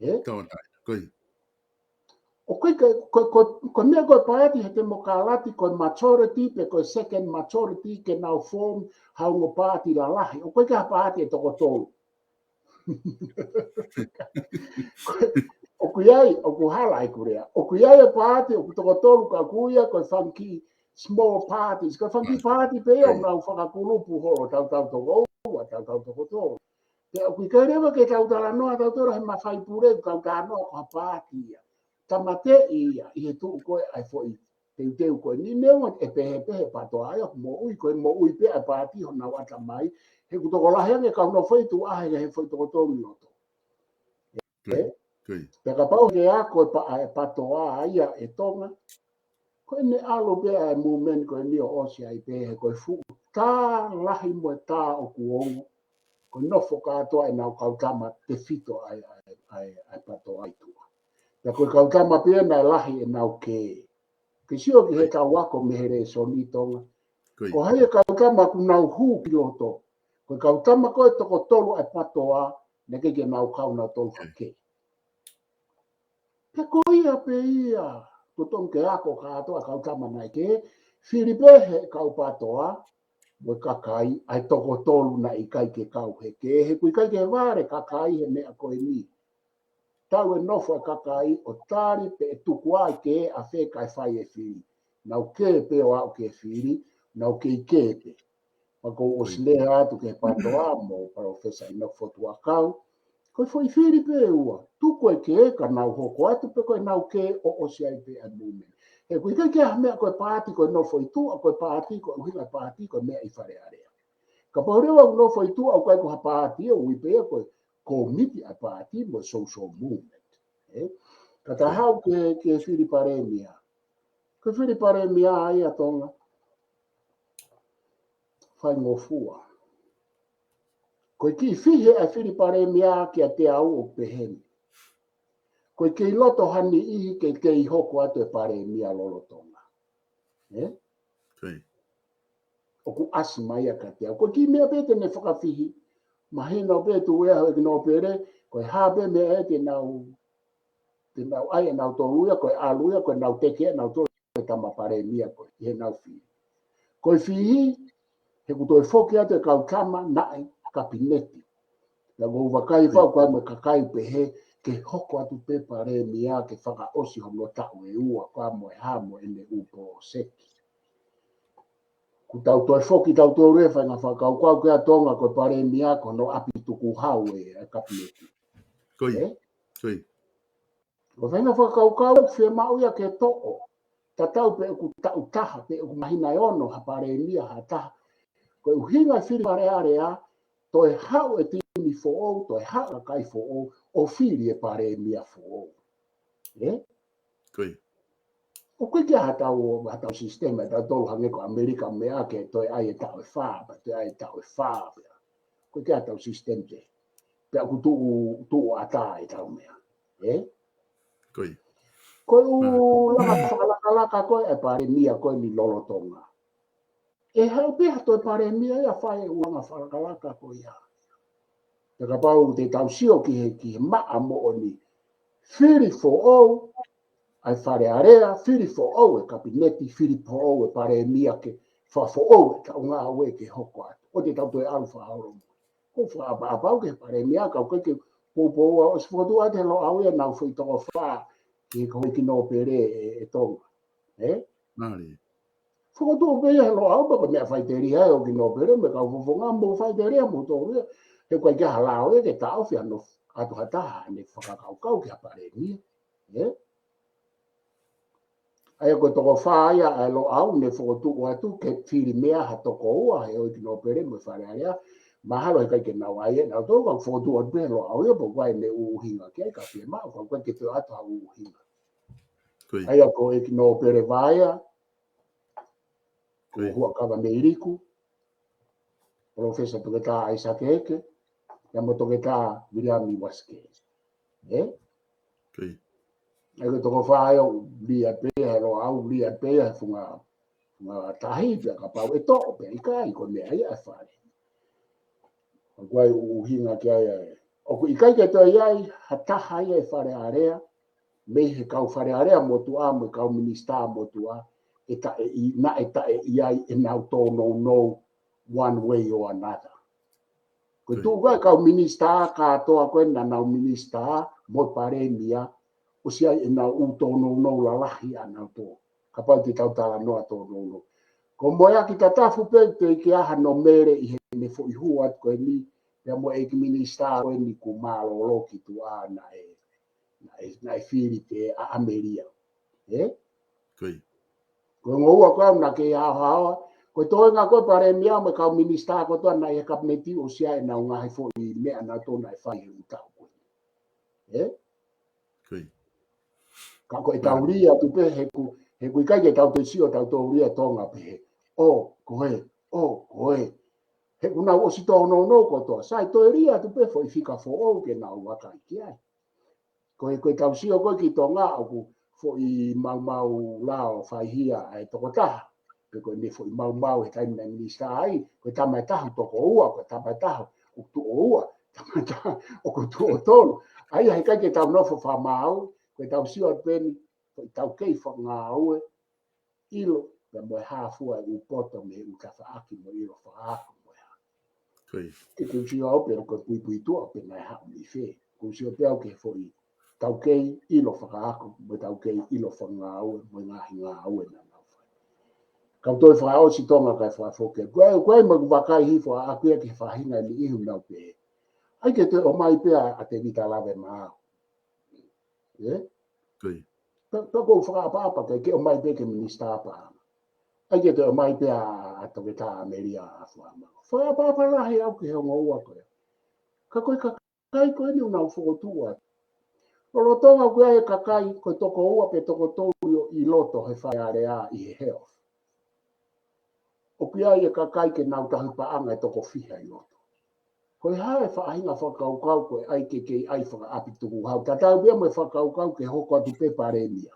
Ē? ʻOku ʻikai ke, ko, ko, ko e meʻa ko e paati he temokalati, ko e majority, pe ko e second majority, ke nau form ha ongo paati lalahi. ʻOku ʻikai ke ha paati ʻe toko tolu. ʻOku ʻi ai, ʻoku hala ʻeku lea. ʻOku ʻi ai e paati, ʻoku toko tolu ka ʻoku ʻi ai ko e fanga kiʻi small parties. Ko e fanga kiʻi paati pē ia ʻoku nau fakakulupu holo, tau tau toko ua, tau tau toko tolu. Pea ʻoku ʻikai leva ke tau talanoa, tau tolo he mafai pule, tau talanoa ko ha paati ia. Tamateʻi ia, ʻi he tuʻu ko ē ʻa e foʻi teuteu ko eni neongo ʻe pehē pē he PATOA ia, moʻui ko e moʻui pē ʻa e paati honau ʻatamai, he ʻoku tokolahi ange kau nofo ʻi tuʻa he, he foʻi toko tolu ʻi loto. Ē? Pea kapau ke ako e pa-, ʻa e PATOA ia ʻe Tonga, ko ʻene ʻalu pē ʻa e movement ko eni ʻo ʻosi ai pē he ko e fuʻu tā lahi mo e tā ʻoku ongo, ko e nofo kātoa ʻenau kau tama tefito ʻa e, ʻa e, ʻa e, ʻa e PATOA ʻi tuʻa. Pea ko e kau tama pē ia naʻe lahi ʻenau kē. Ke sio ki he kau ako mei he lēsoni Tonga. Ko hai e kau tama ʻoku nau hū ki loto. Ko e kau tama ko ē toko tolu ʻa e PATOA, naʻe ʻikai ke nau kau nautolu ha kē. Pea ko ia pē ia, totonu ke ako kātoa kau tama naʻe kē, fili pē he kau PATOA, mo e kakai, ʻa e toko tolu naʻe ʻikai ke kau he kē, he ʻoku ʻikai ke vale kakai he meʻa ko eni. Tau e nofo e kakai ʻo tali pe ʻe tuku ai ke ʻa fē kae fai e fili. Nau kē pē ʻo aʻu ki he fili, nau kei kē pē. Pea ʻoku ou ʻosi lea atu ki he PATOA mo Palōfesa ʻInoke Fotu ʻAkau. Ko e foʻi fili pē ʻe ua, tuku e kē ka nau hoko atu pe ko ʻenau kē ʻo ʻosi ai pē ʻa e movement. He ʻoku ʻikai ke ʻi ai ha meʻa ko e paati ko e nofo ʻi tuʻa, ko e paati ko e ʻuhinga paati ko e meʻa ʻi Fale Alea. Kapau leva ʻoku nofo ʻi tuʻa ʻoku ʻikai ko ha paati, ʻoku ui pē ia ko e kōmiti ʻa e paati mo e social movement. Ē? Ka tau haʻu ki he, ki he fili palēmia. Ko e fili palēmia ia Tonga. Faingofua. Ko e kiʻi fihi ʻa e fili palēmia kiate au ʻoku pehē ni. Ko e kei loto ha niʻihi ke kei hoko atu e palēmia lolotonga. Ē? ʻOku ʻasi mai ia kiate au. Ko e kiʻi meʻa pē te ne fakafihi. Mahino pē tuʻu ʻa e houʻeiki nōpele, ko e hā pē meʻa ē te nau, te nau ʻai ʻe nautolu ia, ko e ʻalu ia, ko ʻenau teke ʻe nautolu e tama palēmia ko ē, ʻi heʻenau fili. Ko e fihi, he ʻoku toe foki atu e kau tama naʻe kapineti. Pea ʻoku ou vakai fau ko e mo e kakai pehē ke hoko atu pē palēmia ke fakaʻosi hono taʻu ʻe ua ko e mo e hā mo ʻene ʻū pōseki. ʻOku tau toe foki tautolu e faʻahinga fakakaukau kia Tonga ko e palēmia ko hono ʻapi tukuhau e, e kapineti. Ko ia. Ē? Ko ia. Ko e faʻahinga fakakaukau fiemaʻu ia ke toʻo. Tatau pe ʻoku taʻu taha, pe ʻoku māhina ʻe ono ha palēmia ha taha. Ko e ʻuhinga e fili Fale Alea, toe haʻu e timi foʻou, toe haʻu e kakai foʻou, ʻo fili e palēmia foʻou. Ē? Ko ia. ʻOku ʻikai ke ʻi ai ha tau, ha tau sisitemi, ha tau tolu hangē ko ʻAmelika meʻa ke toe ʻai e taʻu ʻe fā, pea toe ʻai e taʻu ʻe fā, pea. ʻOku ʻikai ke ʻi ai ha tau sisitemi te. Pea ʻoku tuʻu, tuʻu ʻatā e tau meʻa. Ē? Ko ia. Ko e ʻū langa fakalakalaka ko ē e palēmia ko eni lolotonga. ʻE haʻu pē ha toe palēmia ia fai e ʻū langa fakalakalaka ko ia. Pea kapau te tau sio ki he, ki he maʻa moʻoni. Fili foʻou, ʻa e Fale Alea, fili foʻou e kapineti, fili foʻou e palēmia ke fakafoʻou e taʻu ngāue ke hoko atu. ʻOua te tau toe ʻalu fakaholomui. Ko e fakaʻapaʻapa au ki he palēmia, ka ʻoku ʻikai ke poupou au, ʻosi fokotuʻu atu he Loʻau ia ʻenau foʻi toko fā, ki he houʻeiki nōpele ʻe, ʻe Tonga. Ē? Fokotuʻu pē ia he Loʻau pea ko e meʻa faʻiteliha e houʻeiki nōpele mo e kau fofonga mo faʻiteliha mo tō ia. He ʻoku ʻikai ke ʻi ai ha lao ia ke taʻofi hano ʻatu ha taha ʻene fakakaukau ki ha palēmia. Ē? ʻA ia ko e toko fā ia ʻa e Loʻau ne fokotuʻu atu ke fili meʻa ha toko ua he houʻeiki nōpele mo e Fale Alea. Mahalo he ʻikai ke nau ʻai ʻe nautolu, ka fokotuʻu atu pē Loʻau ia, pe ko e hā ʻene ʻuhinga ki ai, ka pehē maʻu, ka ʻoku ʻikai ke toe ʻoatu ha ʻuhinga. ʻA ia ko ʻEiki Nōpele Vaea, ko Huʻakavameiliku, Palōfesa Toketā ʻAisake Eke, pea mo Toketā Viliami Uasikeli. ʻE? ʻA ia ko e toko fā ia ʻoku lī pē ia he Loʻau, lī pē ia he funga, funga tahi, pea kapau ʻe toʻo pē ʻikai, ko e meʻa ia ʻa e fale. ʻOku ʻi ai e ʻuhinga ki ai ʻa e. ʻOku ʻikai ke toe ʻi ai ha taha ia ʻi Fale Alea, mei he kau Fale Alea motuʻa, mo e kau minisitā motuʻa, ʻe taʻe ʻi, naʻe taʻe ʻi ai ʻenau tōnounou one way or another. Ko e tuʻu ko ē kau minisitā kātoa ko ē naʻa nau minisitā mo e palēmia, ʻosi ʻi ai ʻenau ʻū tōnounou lalahi ʻanautolu. Kapau te tau talanoa tōnounou. Ko Moeaki Tatafu pē te ke ʻai ha nōmele ʻi heʻene foʻi hū atu ko eni, pea mo e ʻEiki Minisitā ko eni kuo mālōlō ki tuʻa naʻe, naʻe, naʻe fili pē ʻa ʻAmelia. ʻE? Ko e ngoua ko ē naʻa ke haohaoa, ko e toenga ko ē palēmia mo e kau minisitā kotoa naʻe ʻi he kapineti ʻosi ʻi ai ʻenau ngaahi foʻi meʻa ʻanautolu naʻe fai he ʻū taʻu ko ē. ʻE? Ka ko e tau lī atu pē he ʻoku, he ʻoku ʻikai ke tau toe sio tautolu ia Tonga pē he. ʻO, ko ē, ʻo, ko ē. He ʻoku nau ʻosi tōnounou kotoa. Sai, toe lī atu pē foʻi fika foʻou ke nau vakai ki ai. Ko e, ko e tau sio ko ē ki Tonga ʻoku foʻi maumau lao faihia ʻa e tokotaha. Pe ko ʻene foʻi maumau he taimi naʻe minisitā ai, ko e tama ʻe taha ʻoku toko ua, ko e tama ʻe taha ʻoku tuʻo ua, tama ʻe taha ʻoku tuʻo tolu. ʻA ia he ʻikai ke tau nofo fakamāu, ko e tau sio atu pē eni, ko e taukei fakangāue, ʻilo, pea mo e hā fua e ʻū poto mei he ʻū tafaʻaki mo e ʻilo fakaako mo e hā. Ke ʻoku ou sio au pē ko e puipuituʻa pē naʻe haʻu mei fē. ʻOku ou sio pē au ki he foʻi taukei ʻilo fakaako, mo e taukei ʻilo fakangāue, mo e ngaahi ngāue naʻa nau fai. Kau toe fakaʻosi Tonga kae fakafoki. Ko e, ko e ʻai mo e vakai hifo ʻaʻaku ia ki he faʻahinga ʻe niʻihi ʻoku nau pehē, ʻai ke toe ʻomai pē ʻa Tēvita Lavemaau. ʻE? Ka, ka ʻoku ou fakaʻapaʻapa ke, ke ʻomai pē ke minisitā paʻanga. ʻAi ke toe ʻomai pē ʻa, ʻa Toketā ʻAmelia ʻAfuamau. Fakaʻapaʻapa lahi au ki he ongo ua ko ē. Ka ko e kakai ko eni ʻoku nau fokotuʻu atu. Lolotonga ʻoku ʻi ai e kakai ko e toko ua pe toko tolu ʻi loto he Fale Alea ʻi he health. ʻOku ʻi ai e kakai ke nau tauhi paʻanga ʻe toko fiha ʻi loto. Ko e hā e faʻahinga fakakaukau ko e ʻai ke kei ʻai fakaʻapi tukuhau. Tatau pē mo e fakakaukau ke hoko atu pē palēmia.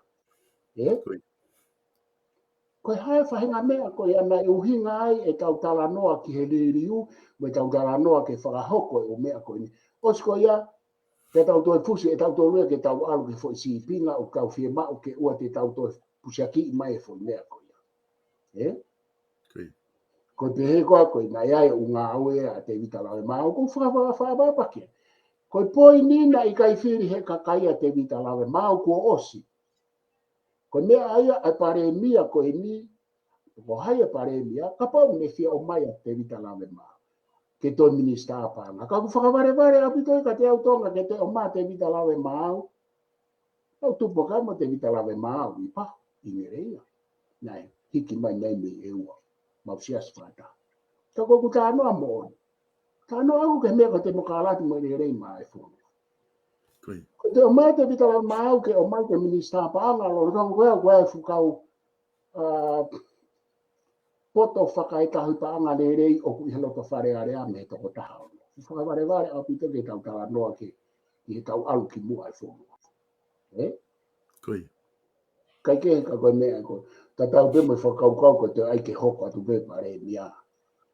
ʻE? Ko e hā e faʻahinga meʻa ko ia naʻe ʻuhinga ai ʻetau talanoa ki he liliu, mo ʻetau talanoa ke fakahoko e ʻū meʻa ko eni. ʻOsi ko ia, te tau toe fusi, ʻe tau toe lue ke tau ʻalu ki he foʻi sīpinga ʻoku tau fiemaʻu ke ʻoua te tau toe fusiakiʻi mai e foʻi meʻa ko ia. ʻE? Ko e pehē ko ā ko ē naʻe ʻi ai e ʻū ngāue ʻa Tēvita Lavemaau, ʻoku ou faka-, faka-, fakaʻapaʻapa ki ai. Ko e poini naʻe ʻikai fili he kakai ʻa Tēvita Lavemaau kuo ʻosi. Ko e meʻa ia ʻa e palēmia ko eni, ko hai e palēmia, kapau ne fie ʻomai ʻa Tēvita Lavemaau ke toe minisitā paʻanga. Ka ʻoku fakavalevale ʻaupito ia kiate au Tonga ke toe ʻomai ʻa Tēvita Lavemaau. Tau tupu ʻa kai mo Tēvita Lavemaau ʻi Pahu, ʻi Ngeleia. Naʻe hiki mai mei ʻEua, mau siasi fakataha. Ka ko ʻeku talanoa moʻoni. Talanoa ʻaʻaku ki he meʻa ko e temokalati mo e lelei maʻa e fonua. Ko e toe ʻomai ʻa Tēvita Lavemaau ke ʻomai ke minisitā paʻanga lolotonga ko ē, ko e fuʻu kau, ʻa, poto fakaetauhi paʻanga lelei ʻoku ʻi he loto Fale Alea mei he tokotaha ono. Fakavalevale ʻaupito ke tau talanoa ki he, ki he tau ʻalu ki muʻa e fonua. ʻE? Kai kehe ka ko e meʻa ko e tatau pē mo e fakakaukau ko e toe ʻai ke hoko atu pē palēmia.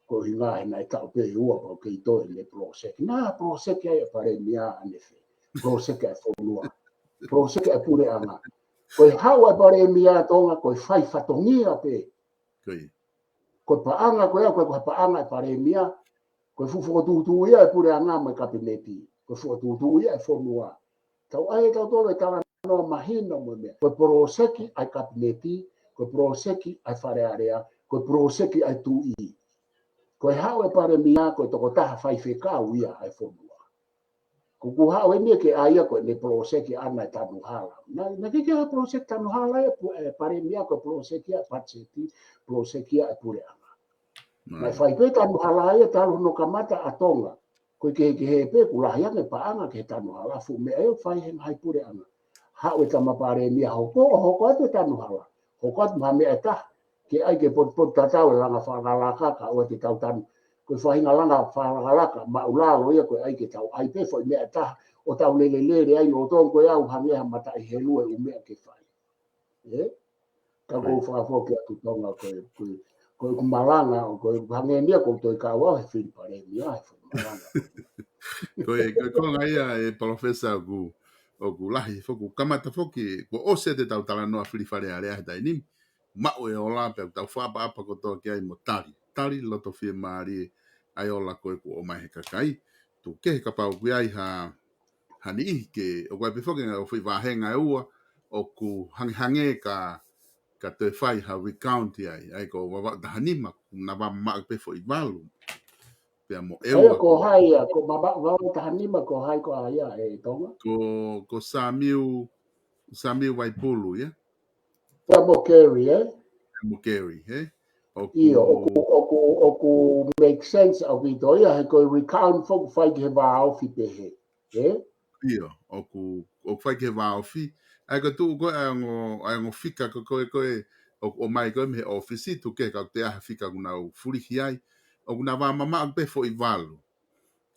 Ko e ʻuhinga he naʻe taʻu pē ʻe ua pau kei toe ne poloseki. Naʻe poloseki ai e palēmia ʻanefē. Poloseki ʻa e fonua. Poloseki ʻa e puleʻanga. Ko e haʻu ʻa e palēmia Tonga, ko e fai fatongia pē. Ko e paʻanga ko ia, ko e, ko e paʻanga ʻa e palēmia, ko e fuʻu fokotuʻutuʻu ia e puleʻanga mo e kapineti, ko e fokotuʻutuʻu ia e fonua. Tau ʻai ʻe tautolu e talanoa mahino mo e meʻa. Ko e poloseki ʻa e kapineti, ko e poloseki ʻa e Fale Alea, ko e poloseki ʻa e tuʻi. Ko e haʻu e palēmia, ko e tokotaha faifekau ia ʻa e fonua. Ko ʻeku haʻu eni ke ʻai ia ko ʻene poloseki ʻana e tanu hala. Naʻe, naʻe ʻikai ke ʻi ai ha poloseki tanu hala ʻa e pu-, e palēmia, ko e poloseki ʻa e patiseti, poloseki ʻa e puleʻanga. Naʻe fai pē tanu hala ia talu hono kamata ʻa Tonga. Ko e kehekehe pē kuo lahi ange paʻanga ki he tanu hala, fuʻu meʻa ia ʻoku fai he ngaahi puleʻanga. Haʻu e tama palēmia hoko, ʻo hoko atu e tanu hala. Hoko atu mo ha meʻa ʻe taha. Ke ʻai ke potupotutatau e langa fakalakalaka, kae ʻoua te tau tanu. Ko e faʻahinga langa fakalakalaka māʻulalo ia, ko e ʻai ke tau ʻai pē foʻi meʻa ʻe taha, ʻo tau lelelele ai lolotonga ko e ʻai hangē ha mataʻi helu e ʻū meʻa ke fai. Ē? Ka ʻoku ou fakafoki atu Tonga ko e, ko e, ko ʻeku malanga, ʻoku ou hangē ni ia ʻoku ou toe kau au he fili palēmia, he foʻi malanga. Ko e, ko e konga ia ē Palōfesa ʻoku, ʻoku lahi foki, kamata foki, kuo ʻosi ʻetau tau talanoa fili Fale Alea he taimi ni, maʻu e ola pea tau fakaʻapaʻapa kotoa ki ai mo tali, tali loto fiemālie ʻa e ola ko ē kuo ʻomai he kakai, tuku kehe kapau ʻoku ʻi ai ha, ha niʻihi ke, ʻoku ʻi ai pē foki ngaahi ʻo foʻi vāhenga ʻe ua, ʻoku hangehangē ka, ka toe fai ha recount ai, ʻa ia ko Vavaʻu taha nima, naʻa nau vā mamaʻo pē foʻi valu. Pea mo ʻEua ko hai ia, ko Vavaʻu, Vavaʻu taha nima ko hai ko ia ē Tonga? Ko, ko Samiu, Samiu Vaipulu, ia? Pea mo Kerry, ē? Pea mo Kerry, ē? ʻIo, ʻoku, ʻoku, ʻoku make sense ʻaupito ia, he ko e recount foki ʻoku fai ki he vāofi pē hē, ē? ʻIo, ʻoku, ʻoku fai ki he vāofi. ʻA ia ko e tuʻu ko ē ʻa e ongo, ʻa e ongo fika ko ē, ko ē, ko ē, ʻoku ʻomai ko ē mei he ʻōfisi, tuku kehe kapau ʻoku toe ʻi ai ha fika ʻoku nau fulihi ai. ʻOku nau vā mamaʻo pē foʻi valu.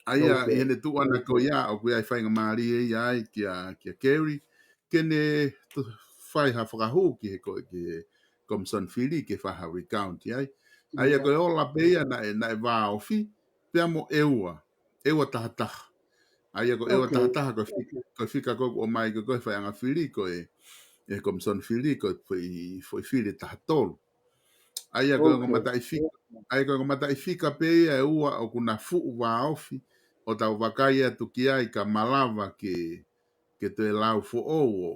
ʻA ia, ʻi heʻene tuʻu ʻana ko ia, ʻoku ʻi ai e faingamālie ia ai kia, kia Kerry, ke ne fai ha fakahū ki he ko, ki he Komisoni Fili, ke fai ha recount ai. ʻA ia ko e ola pē ia naʻe, naʻe vāofi, pea mo ʻEua, ʻEua taha taha. ʻA ia ko ʻEua taha taha, ko e fika, ko e fika ko ē ʻoku ʻomai ko ē, ko e faiʻanga fili, ko e, ʻe he Komisoni Fili, ko e foʻi, foʻi fili ʻe taha tolu. ʻA ia ko e ongo mataʻi fika, ʻa ia ko e ongo mataʻi fika pē ia ʻe ua ʻoku na fuʻu vāofi, ʻo tau vakai atu ki ai ka malava ke, ke toe lau foʻou ʻo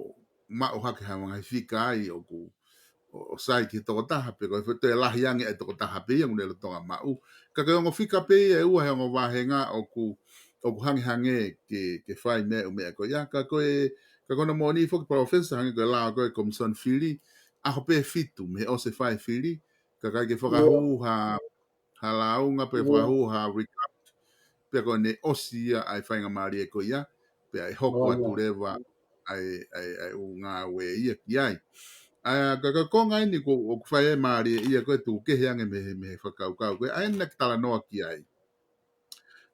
maʻu hake ha ngaahi fika ai ʻoku, ʻo, ʻo sai ki he tokotaha pē, ko e toe lahi ange ʻa e tokotaha pē ia ʻoku ne lolotonga maʻu. Ka ko e ongo fika pē ia ʻe ua he ongo vāhenga ʻoku, ʻoku hangehangē ke, ke fai mei ai e ʻū meʻa ko ia. Ka ko e, ka ko hono moʻoni foki Palōfesa hangē ko e lau ko ē Komisoni Fili, ʻaho pē ʻe fitu mei he ʻosi e fai e fili, ka ʻikai ke fakahū ha, ha lāunga pe fakahū ha recount, pea ko ʻene ʻosi ia ʻa e faingamālie ko ia, pea ʻe hoko atu leva ʻa e, ʻa e, ʻa e ʻū ngāue ia ki ai. ʻA ia, ka, ka ko e konga eni ʻoku, ʻoku fai ai e mālie ia ko ē tuku kehe ange mei he, mei he fakakaukau ko ē, ʻa eni naʻa ke talanoa ki ai.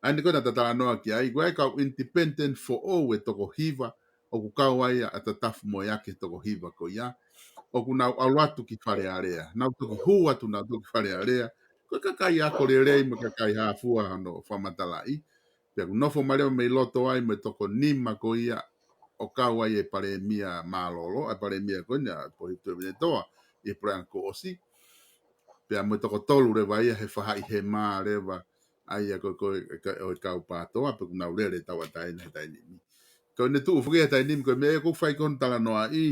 ʻA eni ko ē naʻa ta talanoa ki ai, ko e kau independent foʻou ʻe toko hiva, ʻoku kau ai ʻa Tatafu mo e ake toko hiva ko ia, ʻoku nau ʻalu atu ki Fale Alea, nau toki hū atu, nau toki Fale Alea, ko e kakai ako lelei mo e kakai hāfua hono fakamatalaʻi, pea ʻoku nofo mai leva mei loto ai mo e toko nima ko ia, ʻo kau ai e Palēmia mālōlō, ʻa e Palēmia ko eni, ʻa Pohitu Tuʻivainetoa, ʻi he puleʻanga kuo ʻosi. Pea mo e toko tolu leva ia he faʻahi hema leva, ʻa ia ko, ko, ka, ʻo e kau PTOA, pea ʻoku nau lele tauʻatāina he taimi ni. Ko ʻene tuʻu foki he taimi ni, ko e meʻa ʻoku fai ko hono talanoaʻi,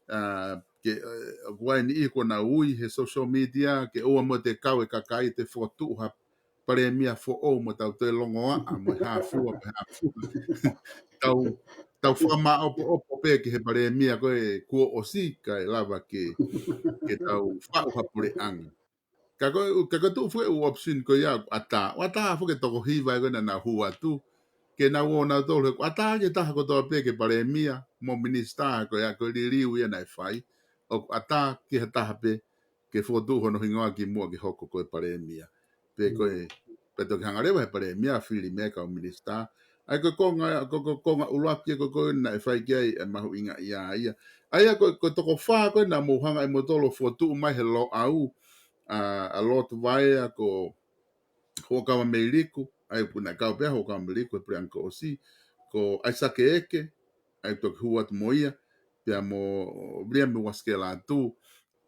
ʻa, ke, ʻe, ʻoku ʻi ai e niʻihi ʻoku nau ui he social media, ke ʻoua muʻa te kau e kakai te fokotuʻu ha Palēmia foʻou mo tau toe longoaʻa mo e hāfua mo e hāfua. Tau, tau fakamāʻopoʻopo pē ki he Palēmia ko ē kuo ʻosi kae lava ke, ke tau faʻu ha puleʻanga. Ka ko, ka ko e tuʻu foki e ʻū option ko ia ʻoku ʻatā, ʻoku ʻatā foki e toko hiva ko ē naʻa nau hū atu. Ke nau ō nautolu he ʻoku ʻatā ki he taha kotoa pē ke Palēmia mo Minisitā ko ia ko e liliu ia naʻe fai. ʻOku ʻatā ki ha taha pē ke fokotuʻu hono hingoa kimuʻa ke hoko ko e Palēmia. Pe ko e, pe toki hanga leva he Palēmia fili mei ai e kau Minisitā. ʻA ia ko e konga, ko, ko e konga ʻuluaki ko ē ko ē naʻe fai ki ai e mahuʻingaʻia ia. ʻA ia ko, ko e toko fā ko ē naʻa mou hanga ʻe moutolu ʻo fokotuʻu mai he Loʻau, ʻa, ʻa Lord Vaea ko Huʻakavameiliku, ʻa ia ʻoku na kau pē ʻa Huʻakavameiliku he puleʻanga kuo ʻosi, ko ʻAisake Eke, ʻa ia toki hū atu mo ia, pea mo Viliami Uasikela Atu,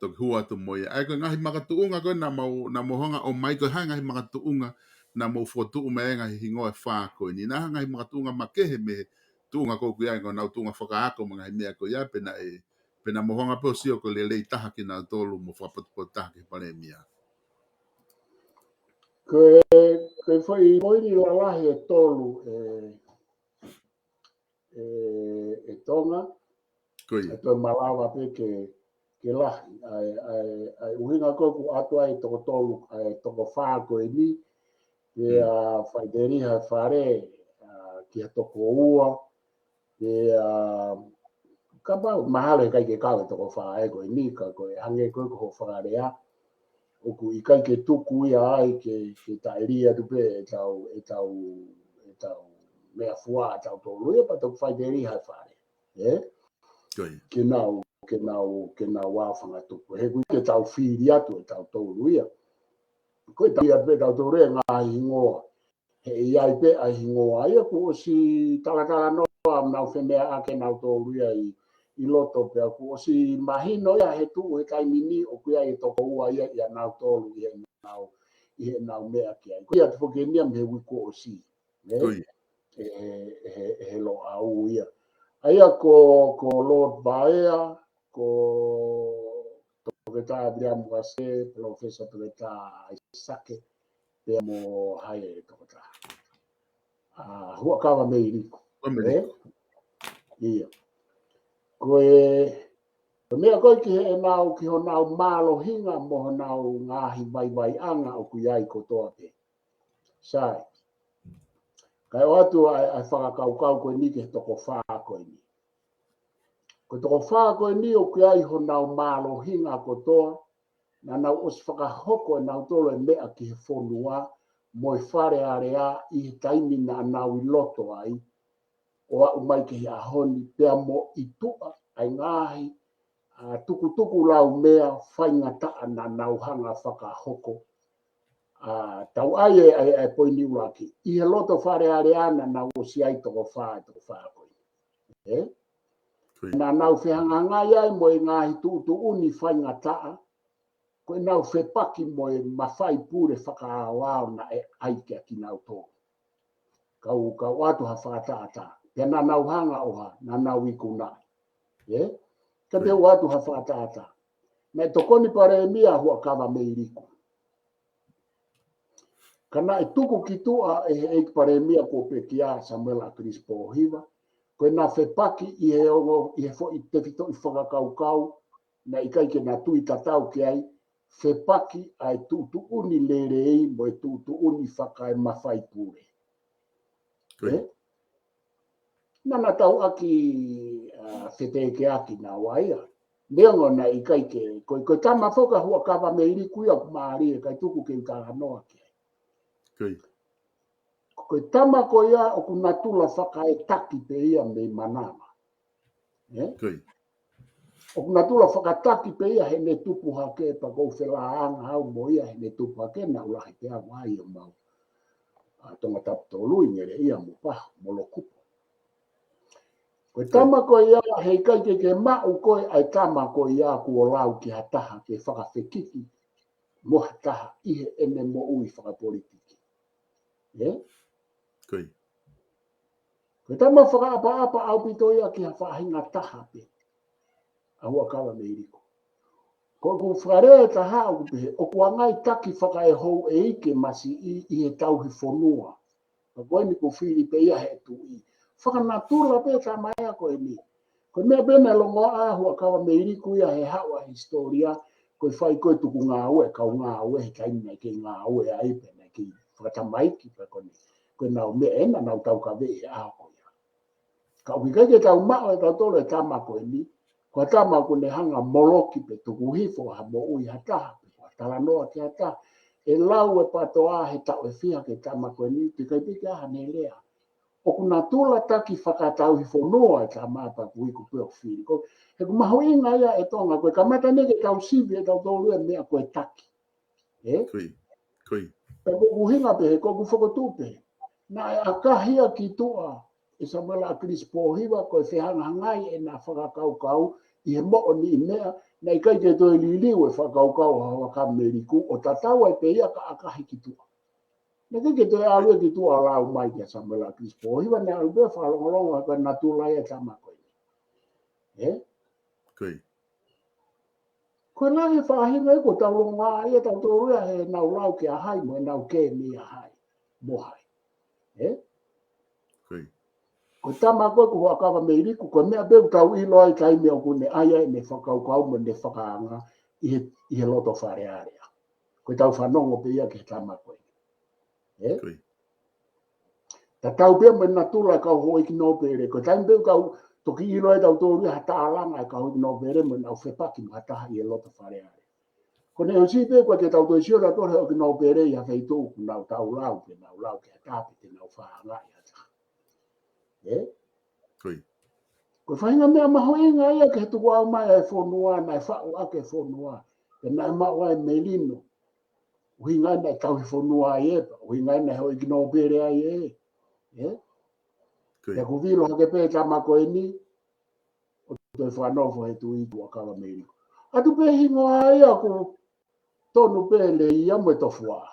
toki hū atu mo ia. ʻA ia ko e ngaahi makatuʻunga ko ē naʻa mou, naʻa mou hanga ʻo ʻomai ko e hā e ngaahi makatuʻunga naʻa mou fokotuʻu mai e ngaahi hingoa ʻe fā ko eni. Naʻe ngaahi makatuʻunga makehe mei he tuʻunga ko ē ʻoku ʻi ai ko honau tuʻunga fakaako mo e ngaahi meʻa ko ia pe naʻe, pe naʻa mou hanga pē ʻo sio ko e lelei taha kinautolu mo fakapotopoto taha ki he Palēmia. Ko e, ko e foʻi poini lalahi ʻe tolu ē, ē, ē Tonga. Ko ia. ʻE toe malava pē ke, ke lahi. ʻA e, ʻa e, ʻa e ʻuhinga ko ē ʻoku ʻoatu ai e toko tolu, ʻa e toko fā ko eni, pea faʻiteliha e fale, ʻa, ki he toko ua, pea, kapau, mahalo ʻe ʻikai ke kau e toko fā ē ko eni, ka ko e hangē ko ē ko hoʻo fakalea, ʻoku ʻikai ke tuku ia ai ke, ke taʻeli atu pē ʻetau, ʻetau, ʻetau meʻafua ʻatautolu ia, pea toki faʻiteliha e fale. Ē? Ko ia. Ke nau, ke nau, ke nau ʻā fanga tupu. He ʻoku ʻikai ke tau fili atu ʻe tautolu ia. Ko e tau ia pē tautolu e ngaahi hingoa. He ʻe ʻi ai pē ʻa e hingoa ia kuo ʻosi talatalanoa ʻa ʻenau femeʻaʻaki ʻe nautolu ia ʻi, ʻi loto pea kuo ʻosi mahino ia he tuʻu he taimi ni ʻoku ʻi ai e toko ua ia ʻia nautolu ʻi heʻenau, ʻi heʻenau meʻa ki ai. Ko ia te foki eni ia mei he uike kuo ʻosi. Ē? Ko ia. ʻE, ʻe, ʻe, ʻe he Loʻau ia. ʻA ia ko, ko Lord Vaea, ko Toketā Viliami Uase, Palōfesa Toketā ʻAisake, pea mo hai e toketā. ʻA, Huʻakavameiliku. Huʻakavameiliku. Ē? Ia. Ko e, ko e meʻa ko ē ki heʻenau, ki honau mālohinga mo honau ngaahi vaivaiʻanga ʻoku ʻi ai kotoa pē. Sai. Kae ʻoatu ʻa e, ʻa e fakakaukau ko eni ki he toko fā ko eni. Ko e toko fā ko eni ʻoku ʻi ai honau mālohinga kotoa, naʻa nau ʻosi fakahoko ʻe nautolu e meʻa ki he fonua, mo e Fale Alea ʻi he taimi naʻa nau ʻi loto ai, ʻo aʻu mai ki he ʻaho ni, pea mo ʻi tuʻa ʻa e ngaahi, ʻa, tukutuku laumea faingataʻa naʻa nau hanga fakahoko. ʻA, tau ʻai e, ʻa e, ʻa e poini ʻuluaki. ʻI he loto Fale Alea naʻa nau ʻosi ʻi ai toko fā, toko fā ko ē. Ē? Ko ia. Naʻa nau fehangahangai ai mo e ngaahi tuʻutuʻuni faingataʻa, ko ʻenau fepaki mo e mafai pule fakaaoao naʻe ʻai kia kinautolu. Kau, kau ʻoatu ha fakatātā. Pea naʻa nau hanga ʻo hā, naʻa nau ikunaʻi. Ē? Ka te u ʻoatu ha fakatātā. Naʻe tokoni Palēmia Huʻakavameiliku. Ka naʻe tuku ki tuʻa ʻe he ʻEiki Palēmia kuo pekia, Samuela ʻAkilisi Pōhiva, ko ʻena fepaki ʻi he ongo, ʻi he foʻi tefitoʻi fakakaukau, naʻe ʻikai ke na tui tatau ki ai, fepaki ʻa e tuʻutuʻuni lelei mo e tuʻutuʻuni fakaemafai pule. Ko ia. Ē? Naʻa na tauʻaki, ʻa, fetekeaki naua ia. Neongo naʻe ʻikai ke, ko, ko e tama foki ʻa Huʻakavameiliku ia ʻoku mālie ʻikai tuku ke u talanoa ki ai. Ko ia. Ko e tama ko ia ʻoku natula fakaetaki pē ia mei manava. Ē? Ko ia. ʻOku natula fakataki pē ia heʻene tupu hake pea ʻoku ou felāanga au mo ia heʻene tupu hake naʻa ku lahi pē au ai ʻo mau. ʻA Tongatapu tolu ʻi Ngeleʻia mo Pahu, mo Lokupu. Ko e tama ko ia, he ʻikai ke ke maʻu koe ʻa e tama ko ia kuo lau ki ha taha ke fakafekiki mo ha taha ʻi heʻene moʻui fakapolitiki. Ē? Ko ia. Ko e tama fakaʻapaʻapa ʻaupito ia ki ha faʻahinga taha pē. ʻA Huʻakavameiliku. Ko ʻeku fakalea ʻe taha ʻoku pehē, ʻoku ʻi ai e ngaahi taki fakaehouʻeiki masiʻi ʻi he tauhi fonua. Ka ko eni kuo fili pē ia he tuʻi. Fakanatula pē tama ia ko eni. Ko e meʻa pē naʻe longoaʻa ʻa Huʻakavameiliku ia he haʻu ʻa e hisitōlia, ko e fai ko ē tuku ngāue, kau ngāue, he taimi naʻe kei ngāue ai pē naʻe kei fakatamaiki pē ko eni. Ko ʻenau meʻa ʻena naʻa nau taukaveʻi he ʻaho ko ia. Ka ʻoku ʻikai ke tau maʻu ʻe tautolu e tama ko eni, ko e tama ʻoku ne hanga moloki pe tuku hifo ha moʻui ha taha, pe ko ha talanoa ki ha taha, ʻe lau e patoa he taʻu ʻe fiha ki he tama ko eni, teʻeki ai pē ke ʻi ai haʻane lea. ʻOku natula taki fakatauhi fonua e tama pea ʻoku iku pē ʻo fili. Ko, he ʻoku mahuʻinga ia ʻe Tonga, ko e kamata eni ke tau sivi ʻe tautolu e meʻa ko e taki. Ē? Ko ia, ko ia. Pea ko ʻeku ʻuhinga pē, ko ʻeku fokotuʻu pē. Naʻe ʻakahi ia ki tuʻa ʻe Samuela ʻAkilisi Pōhiva, ko e fehangahangai ʻena fakakaukau ʻi he moʻoniʻi meʻa, naʻe ʻikai ke toe liliu e fakakaukau ʻa Huʻakavameiliku, ʻo tatau ai pē ia ka ʻakahi ki tuʻa. Naʻe ʻikai ke toe ʻalu ia ki tuʻa ʻo lau mai kia Samuela ʻAkilisi Pōhiva, naʻe ʻalu pē fakalongolongo ʻa e natula ia e tama ko eni. Ē? Ko ia. Ko e lahi e faʻahinga ia kuo tau longoaʻa ia tautolu ia heʻenau lau kia hai mo ʻenau kē meia hai mo hai. Ē? Ko ia. Ko e tama ko ē ko Huʻakavameiliku, ko e meʻa pē ʻoku tau ʻilo ai taimi ʻoku ne ʻai ai ʻene fakakaukau mo ʻene fakaanga ʻi he, ʻi he loto Fale Alea. Ko ʻetau fanongo pē ia ki he tama ko ē. Ē? Tatau pē mo e natula e kau houʻeiki nōpele. Ko e taimi pē ʻoku tau toki ʻilo ai ʻe tautolu ia ha tālanga e kau houʻeiki nōpele mo ʻenau fepaki mo ha taha ʻi he loto Fale Alea. Ko ʻene ʻosi pē ko ē ke tau toe sio tautolu he houʻeiki nōpele ʻi ha feituʻu ʻoku nau tau lau, pe nau lau ki ha taha pe te nau fakaangaʻi ha taha. Ē? Ko e faʻahinga meʻa mahuʻinga ia ki he tukuʻau mai ʻa e fonua, naʻe faʻu ʻaki e fonua, pe naʻe maʻu ai e melino. ʻUhinga ia naʻe tauhi fonua ai ē, ʻuhinga ia naʻe houʻeiki nōpele ai ē. Ē? Pea ʻoku vilo hake pē tama ko eni, ʻo toe fakanofo he tuʻi Huʻakavameiliku. ʻAtu pē hingoa ia ʻoku tonu pē lelei ia mo e tofuaʻa.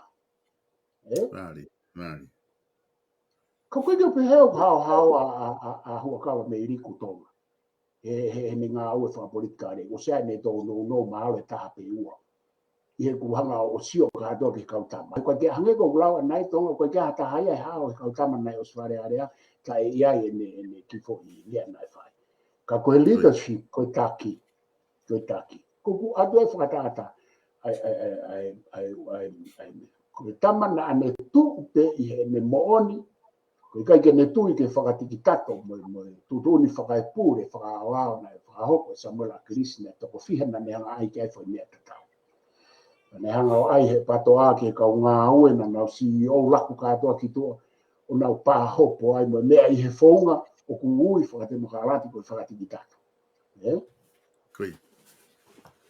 Ē? Ka ʻoku ʻikai ke pehē ʻoku haohaoa ʻa, ʻa, ʻa, ʻa Huʻakavameiliku Tonga. He, he, heʻene ngāue fakapolitikale. ʻOsi ʻene tōnounou mahalo ʻe taha pe ua. ʻI heʻeku hanga ʻo sio kātoa ki he kau tama. ʻOku ʻikai ke hangē ko ʻeku lau ʻanenai Tonga, ʻoku ʻikai ke ha taha ia ʻe hao he kau tama naʻe ʻosi Fale Alea, ka ʻe ʻi ai ʻene, ʻene kiʻi foʻi lea naʻe fai. Ka ko e leadership, ko e taki. Ko e taki. Ko ʻeku ʻoatu e fakatātā. ʻAi, ʻai, ʻai, ʻai, ʻai, ʻai, ʻai, ko e tama naʻa ne tuʻu pē ʻi heʻene moʻoni, ʻoku ʻikai ke ne tui ke fakatikitato mo, mo e tuʻutuʻuni fakaepule, fakaaoao naʻe fakahoko ʻe Samuela ʻAkilisi naʻe toko fiha naʻa ne hanga ʻai ki ai e foʻi meʻa tatau. Naʻa ne hanga ʻo ʻai he PATOA ki he kau ngāue naʻa nau CEO laku kātoa ki tuʻa ʻo nau pāhopo ai mo e meʻa ʻi he founga ʻoku ui fakatemokalati ko e fakatikitato. Ē?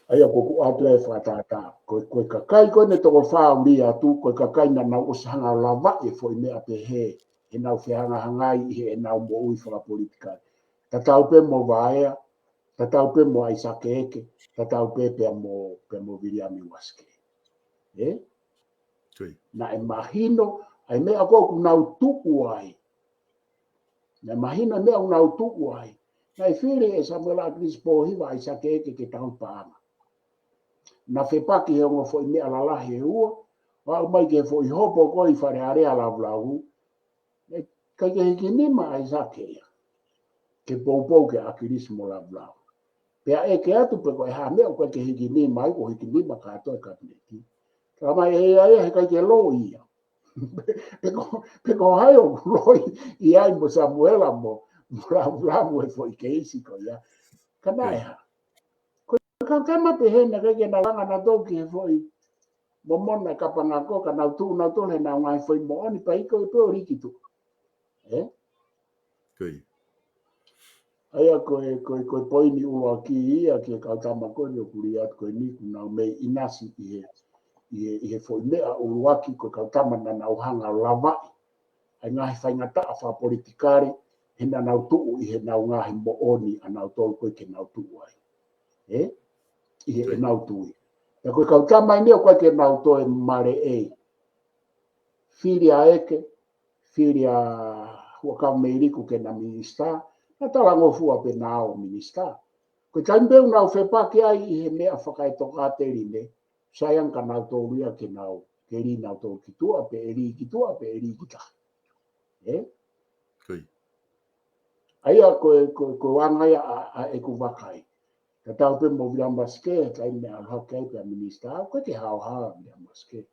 ʻA ia ko ʻeku ʻoatu e fakatātā. Ko, ko e kakai ko ē ne toko fā ʻuli atu, ko e kakai naʻa nau ʻosi hanga ʻo lavaʻi e foʻi meʻa pehē, heʻenau fehangahangai ʻi heʻenau moʻui fakapolitikale. Tatau pē mo Vaea, tatau pē mo ʻAisake Eke, tatau pē pea mo, pea mo Viliami Uasike. Ē? Naʻe mahino, ʻa e meʻa ko ē ʻoku nau tuʻu ai. Naʻe mahino e meʻa ʻoku nau tuʻu ai. Naʻe fili ʻe Samuela ʻAkilisi Pōhiva ʻAisake Eke ke tauhi paʻanga. Naʻa fepaki he ongo foʻi meʻa lalahi ʻe ua, ʻo aʻu mai ki he foʻi hopo ko ē ʻi Fale Alea Lavulavu. Naʻe ʻikai ke hiki nima ʻAisake ia ke poupou kia ʻAkilisi mo Lavulavu. Pea ʻeke atu pe ko e hā e meʻa ʻoku ʻikai ke hiki nima ai, kuo hiki nima kātoa e kapineti. Talamai ʻe ia ia he ʻikai ke loi ia. Pe ko, pe ko hai ʻoku loi ia ai mo Samuela mo, mo Lavulavu he foʻi keisi ko ia. Ka naʻe hā. Ko e kau tama pehē naʻe ʻikai ke nau langa nautolu ki he foʻi momona kapanga ko ē ka nau tuʻu nautolu heʻenau ngaahi foʻi moʻoni pea ʻikai pē ʻo liki tuʻu. Ē? ʻA ia ko e, ko e, ko e poini ʻuluaki ia ki he kau tama ko eni ʻoku lī atu ko eni ʻoku nau mei ʻinasi ʻi he, ʻi he, ʻi he foʻi meʻa ʻuluaki ko e kau tama naʻa nau hanga ʻo lavaʻi ʻa e ngaahi faingataʻa fakapolitikale, he naʻa nau tuʻu ʻi heʻenau ngaahi moʻoni ʻanautolu ko ē ke nau tuʻu ai. Ē? ʻI heʻenau tui. Pea ko e kau tama eni ʻoku ʻikai ke nau toe maleʻei. Fili ʻa Eke, fili ʻa Huʻakavameiliku ke na minisitā, naʻa talangofua pē naʻa ō minisitā. Ko e taimi pē ʻoku nau fepaki ai ʻi he meʻa fakaetokāteline, sai ange kia nautolu ia ke nau, ke lī nautolu ki tuʻa, pe ʻe lī ki tuʻa, pe ʻe lī ki tahi. Ē? ʻA ia ko e, ko e, ko e anga ia ʻa, ʻa ʻeku vakai. Tatau pē mo Viliami Uasike, taimi naʻe ʻalu hake ai pea minisitā, ʻoku ʻikai ke haohaoa Viliami Uasike.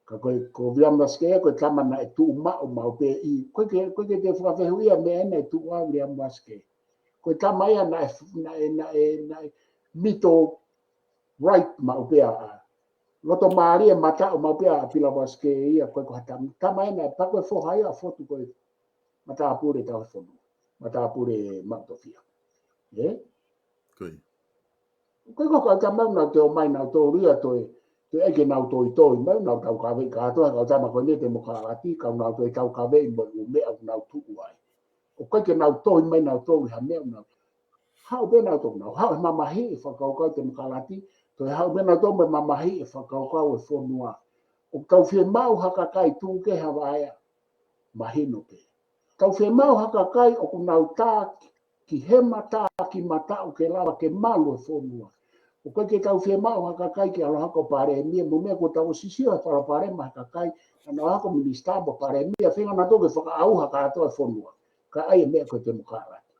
Ka ko e, ko Viliami Uasike, ko e tama naʻe tuʻu maʻu maʻu pē ʻi, ʻoku ʻikai ke, ʻoku ʻikai ke te fakafehuʻia meʻa naʻe tuʻu ai Viliami Uasike. Ko e tama ia naʻe, naʻe, naʻe, naʻe mito right maʻu pē ʻa, loto mālie mataʻu maʻu pē ʻa Viliami Uasike ia, ko e ko ha tam-, tama ia naʻe pako e foha ia ʻa Fotu ko e matāpule tauhi fonua, matāpule Maʻutofia. Ē? ʻOku ʻikai ko e kau tama ʻoku nau toe ō mai nautolu ia toe, toe ʻai ke nau toitoi mai, nau taukaveʻi kātoa, kau tama ko eni temokalati, ka nau toe taukaveʻi mo e ʻū meʻa ʻoku nau tuʻu ai. ʻOku ʻikai ke nau tohi mai nautolu ha meʻa ʻoku nau haʻu pē nautolu, nau haʻu he mamahiʻi e fakakaukau temokalati, toe haʻu pē nautolu mo e mamahiʻi e fakakaukau e fonua. ʻOku tau fiemaʻu ha kakai tuʻu ki he Vaea. Mahino pē. Tau fiemaʻu ha kakai ʻoku nau tā ki hema, tā ki mataʻu ke lava ke malu e fonua. ʻOku ʻikai ke tau fiemaʻu ha kakai ke ʻalu hake ʻo palēmia, mo e meʻa kuo tau ʻosi sio he palopalema he kakai naʻa nau hake ʻo minisitā mo palēmia, feinga nautolu ke fakaʻauha kātoa e fonua. Pea ʻai e meʻa ko e temokalati.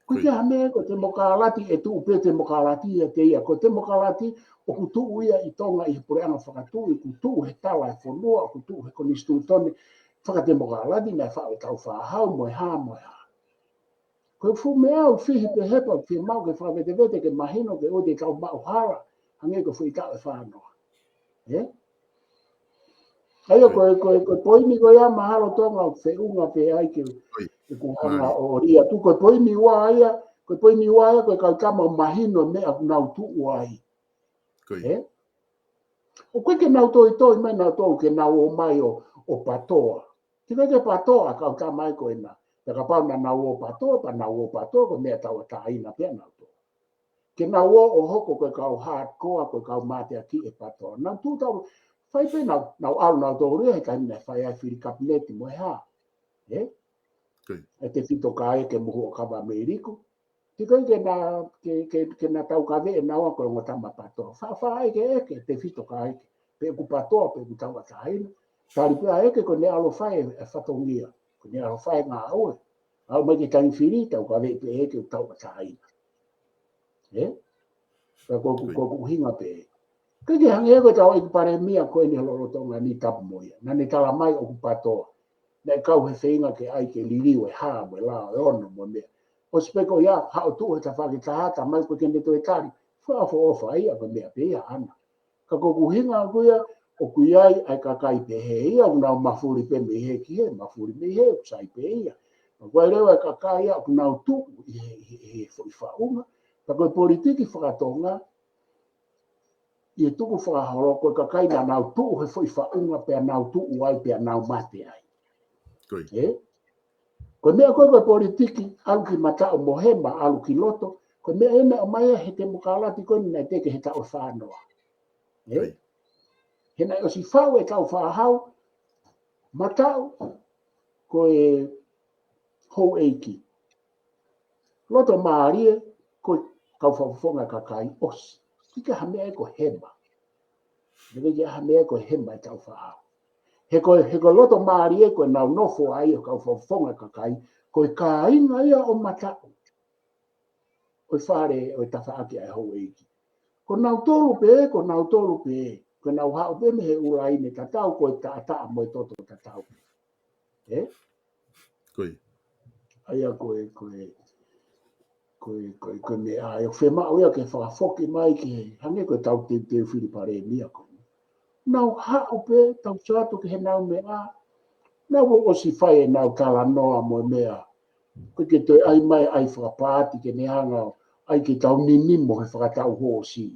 Ko e ʻikai ha meʻa ko e temokalati ʻe tuʻu pē temokalati ia te ia. Ko e temokalati ʻoku tuʻu ia ʻi Tonga ʻi he puleʻanga fakatuʻi, ʻoku tuʻu he tala e fonua, ʻoku tuʻu he konisitūtone fakatemokalati naʻe faʻu ʻe Tāufaʻāhau mo e hā mo e hā. Ko e fuʻu meʻa ʻoku fihi pē Hepa, ʻoku fiemaʻu ke fakavetevete ke mahino ke ʻoua te tau maʻu hala, hangē ko e foʻi taʻu ʻe fā noa. Ē? ʻA ia ko e, ko e, ko e poini ko ia mahalo Tonga ʻoku feʻunga pē ai ke, ke kuhanga ʻo ʻolia atu. Ko e poini ua ia, ko e poini ua ia, ko e kau tama mahino meʻa ʻoku nau tuʻu ai. Ē? ʻOku ʻikai ke nau toitoi mai nau tō ke nau ō mai ʻo, ʻo PATOA. Ke ʻikai ke PATOA kau tama ē ko ena. Pea kapau naʻa nau ō PATOA, pea nau ō PATOA, ko e meʻa tauʻatāina pē ʻa nautolu. Ke nau ō ʻo hoko ko e kau hardcore, ko e kau mateaki ʻe PATOA. Nau tuʻu tau, fai pē nau, nau ʻalu nautolu ia he taimi naʻe fai ai fili kapineti mo e hā. Ē? ʻE Tefito Kāeke mo Huʻakavameiliku. He ʻikai ke na, ke, ke, ke na taukaveʻi naua ko e ongo tama PATOA. Fa, fa ʻeke ʻe Tefito Kāeke. Pe ʻoku PATOA, pe ʻoku tauʻatāina. Tali pē ʻe ʻeke ko ʻene ʻalu ʻo fai e fatongia. Ko ʻene ʻalu ʻo fai e ngāue. ʻAlu mai ki he taimi fili, taukaveʻi pē ʻe ʻeke ʻoku tauʻatāina. Ē? Ka ko ʻeku, ko ʻeku ʻuhinga pē. ʻIkai ke hangē ko e tau ʻeku palēmia ko eni he lolotonga ni tapu mo ia. Naʻa ne tala mai ʻoku PATOA. Naʻe kau he feinga ke ʻai ke liliu e hā mo e lao ʻe ono mo e meʻa. ʻOsi pē ko ia, haʻu ʻo tuʻu he tafaʻaki ʻe taha, talamai ko e ke ne toe tali. Fakaʻofoʻofa ia ko e meʻa pē ia ʻaʻana. Ka ko ʻeku ʻuhinga ko ia, ʻoku ʻi ai ʻa e kakai pehē ia, ʻoku nau mafuli pē mei hē ki hē, mafuli mei hē, ʻoku sai pē ia. Pea ko e leva e kakai ia, ʻoku nau tuʻu ʻi he, ʻi he, ʻi he foʻi faʻunga. Pea ko e politiki fakatonga, ʻi he tukufakaholo, ko e kakai naʻa nau tuʻu he foʻi faʻunga, pea nau tuʻu ai, pea nau mate ai. Ē? Ko e meʻa ko ē ko e politiki, ʻalu ki mataʻu mo Hema, ʻalu ki loto, ko e meʻa ena ʻomai he temokalati ko eni naʻe teke he taʻu ʻe fā noa. Ē? He naʻe ʻosi faʻu ʻe Tāufaʻāhau, mataʻu, ko e houʻeiki. Loto mālie, ko e kau fakafofonga kakai ʻosi. ʻIkai ha meʻa ʻe ko Hema. ʻIkai ha meʻa ʻe ko Hema ʻe Tāufaʻāhau. He ko, he ko loto mālie ko ʻenau nofo ai ʻo kau fakafofonga kakai, ko e kāinga ia ʻo mataʻu. ʻO e fale, ʻo e tafaʻaki ʻa e houʻeiki. Ko nautolu pē, ko nautolu pē, ko nau haʻu pē mei he ʻū laine tatau, ko e taʻataʻa mo e toto tatau. Ē? ʻA ia ko e, ko e, ko e, ko e, ko e meʻa, ʻa ia ʻoku fiemaʻu ia ke fakafoki mai ki he, hangē ko e tau teuteu fili palēmia ko ē. Nau haʻu pē, tau sio atu ki heʻenau meʻa, nau ʻosi fai ʻenau talanoa mo e meʻa. Ko e ke toe ʻai mai ʻai fakapaati ke ne hanga ʻo ʻai ke tau ninimo he fakatau hoosi.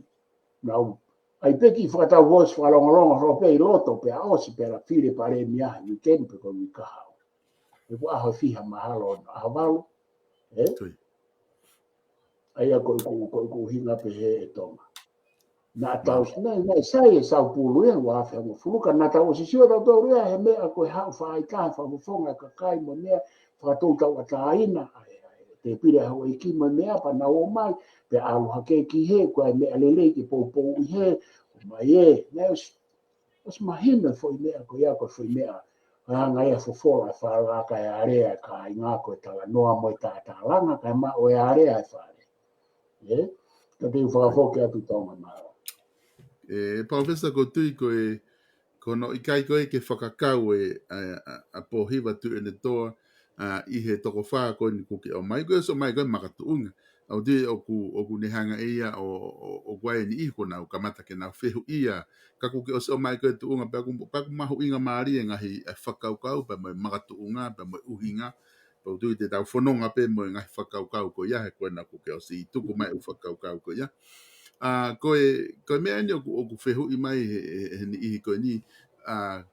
Nau ʻai pē ki fakatau hoosi fakalongolongo holo pē ʻi loto pea ʻosi pea la fili palēmia he uike ni pe ko e uike kahaʻu. ʻE ko e ʻaho ʻe fiha mahalo ʻaho valu. Ē? ʻA ia ko ʻeku, ko ʻeku ʻuhinga pehē ʻe Tonga. Naʻa tau, naʻe, naʻe sai e saupulu ia, ua afe hongofulu, ka naʻa tau ʻosi sio tautolu ia he meʻa ko e haʻu faʻahitaha fakafofonga e kakai mo e meʻa fakatou tauʻatāina, ʻa e, ʻa e, tēpile ʻa e houʻeiki mo e meʻa pea nau ō mai, pea ʻalu hake ki hē, ko e meʻa lelei ke poupou ʻi hē, ʻomai ē, naʻe ʻosi, ʻosi mahino e foʻi meʻa ko ia, ko e foʻi meʻa, ʻa e anga ia fofola e fale ka e alea e kāinga ko e talanoa mo e tātālanga, kae maʻu e alea e fale. Ē? Ka te u fakafoki atu Tonga mālō. Ē, Palōfesa, ʻoku ou tui ko e, ko hono ʻikai ko ē ke fakakau e, ʻa, ʻa, ʻa Pōhiva Tuʻiʻonetoa, ʻa, ʻi he toko fā ko eni kuo ke ʻomai, kuo ke ʻosi ʻomai ko ē makatuʻunga. ʻOku ou tui ʻoku, ʻoku ne hanga ʻe ia ʻo, ʻo, ʻoku ʻi ai e niʻihi kuo nau kamata ke nau fehuʻia. Ka kuo ke ʻosi ʻomai ko ē tuʻunga pea ʻoku, pea ʻoku mahuʻinga mālie e ngaahi, ʻa e fakakaukau, pea mo e makatuʻunga, pea mo e ʻuhinga. Pea ʻoku ou tui te tau fononga pē mo e ngaahi fakakaukau ko ia, he ko ena kuo ke ʻosi tuku mai e ʻū fakakaukau ko ia. ʻA, ko e, ko e meʻa eni ʻoku, ʻoku fehuʻi mai he, he, he niʻihi ko eni, ʻa,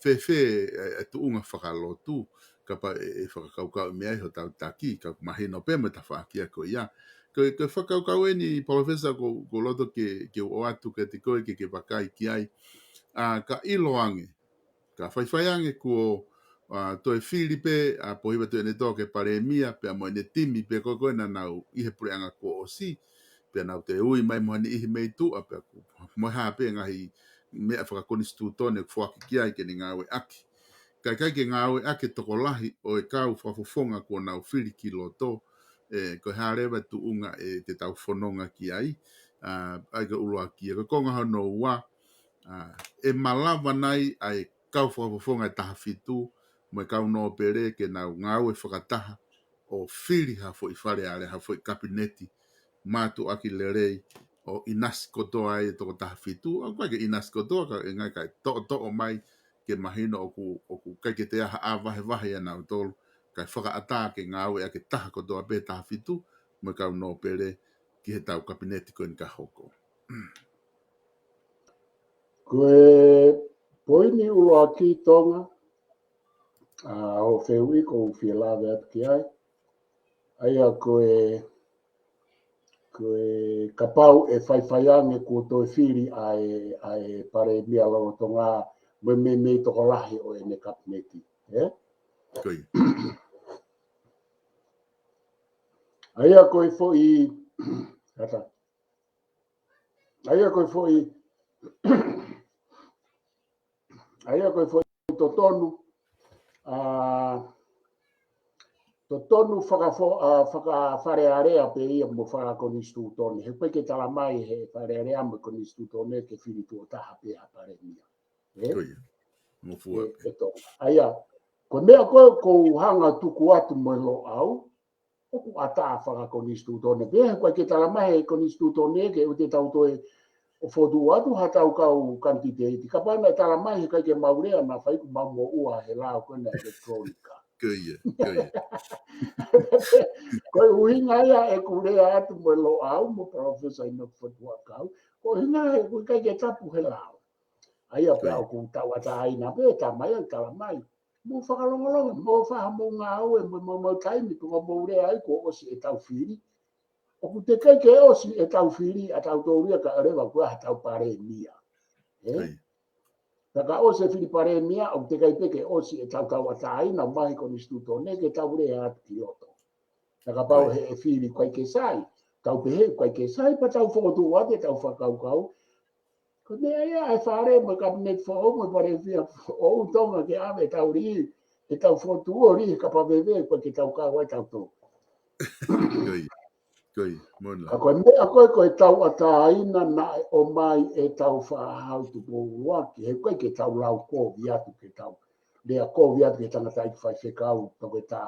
fēfē e, e tuʻunga fakalotu, kapau ʻe, ʻe fakakaukau mai ai hotau taki, ka ʻoku mahino pē mo e tafaʻaki ia ko ia. Ko e, ko e fakakaukau eni, Palōfesa, ʻoku, ʻoku ou loto ke, ke u ʻoatu kiate koe ke, ke vakai ki ai. ʻA, ka ʻilo ange, ka faifai ange kuo, ʻa, toe fili pē ʻa Pōhiva Tuʻiʻonetoa ke palēmia, pea mo ʻene timi pē ko ē ko ē naʻa nau ʻi he puleʻanga kuo ʻosi, pea nau toe ui mai mo ha niʻihi mei tuʻa, pea ʻoku, mo e hā pē ngaahi meʻa fakakonisitūtone ʻoku foaki ki ai ke ne ngāueʻaki. ka ʻikai ke ngāueʻaki e tokolahi ʻo e kau fakafofonga kuo nau fili ki loto, ē, ko e hā leva e tuʻunga ʻe te tau fononga ki ai, ʻa, ʻa ia ko e ʻuluaki. Ko e konga hono ua, ʻa, ʻe malava nai ʻa e kau fakafofonga ʻe taha fitu mo e kau nōpele ke nau ngāue fakataha ʻo fili ha foʻi Fale Alea, ha foʻi kapineti mātuʻaki lelei ʻo ʻinasi kotoa ai e toko taha fitu, ʻa, ʻoku ʻikai ke ʻinasi kotoa, ka ʻe ngaahi kae toʻotoʻo mai ke mahino ʻoku, ʻoku ʻikai ke toe ʻi ai ha vahevahe ʻia nautolu, kae fakaʻatā ke ngāueʻaki e taha kotoa pē taha fitu mo e kau nōpele ki he tau kapineti ko eni ka hoko. Ko e poini ʻuluaki Tonga, ʻa, ʻo fehuʻi ʻoku ou fie lave atu ki ai. ʻA ia ko e, ko e kapau ʻe faifai ange kuo toe fili ʻa e, ʻa e Palēmia lolotonga mo e meimei tokolahi ʻo ʻene kapineti. Ē? Ko ia. ʻA ia ko e foʻi, kata. ʻA ia ko e foʻi, ʻa ia ko e foʻi totonu, ʻa, totonu fakafo-, ʻa, faka-Fale Alea pē ia mo fakakonisitūtone. He ʻoku ʻikai ke tala mai he Fale Alea mo e konisitūtone ke fili tuʻo taha pē ha Palēmia. Ē? Ko ia. Mo fua ʻE, pē. ʻE Tonga. ʻA ia, ko e meʻa ko ē ʻoku ou hanga tuku atu mo e Loʻau, ʻoku ʻatā fakakonisitūtone pē, he ʻoku ʻikai ke tala mai he konisitūtone ke ʻoua te tau toe ʻo fotu atu ha tau kau kanititeiti. Kapau naʻe tala mai he ʻikai ke mau lea naʻa faifai kuo mau moʻua he lao ko ena ʻelekitulōnika. Ko ia, ko ia. Ko e ʻuhinga ia ʻeku lea atu mo e Loʻau mo Professor ʻInoke Fotu Huʻakau. Ko e ʻuhinga he ʻoku ʻikai ke tapu he lao. ʻA ia pea Ko ia. ʻoku tauʻatāina pē, tā mai ʻa e tala mai. Mou fakalongolongo, mou fai haʻamou ngāue, mo, mo, mo taimi, pe ko mou lea ai kuo ʻosi e tau fili. ʻOku teʻeki ai ke ʻosi e tau fili ʻa tautolu ia kae ʻoua leva kuo ʻi ai ha tau Palēmia. Ē? Ko ia. Pea ka ʻosi e fili Palēmia, ʻoku teʻeki ai pē ke ʻosi e tau tauʻatāina, mai konisitūtone ke tau lea atu ki loto. Ka kapau Ko ia. he ʻe fili ʻoku ʻikai ke sai, tau pehē ʻoku ʻikai ke sai, pea tau fokotuʻu atu e tau fakakaukau. Ko e meʻa ia ʻa e Fale mo e Kapineti foʻou mo e Palēmia foʻou Tonga ke ʻave e tau lī, e tau fotu ʻo lī, he kapau veve, ʻoku ʻikai ke tau kau ai tautolu. Ko ia, ko ia, mona. Ka ko e meʻa ko ē, ko e tauʻatāina naʻe ʻomai ʻe Tāufaʻāhau Tupou ʻUluaki, he ʻoku ʻikai ke tau lau kovi atu ke tau, lea kovi atu ki he tangataʻeiki faifekau, Toketā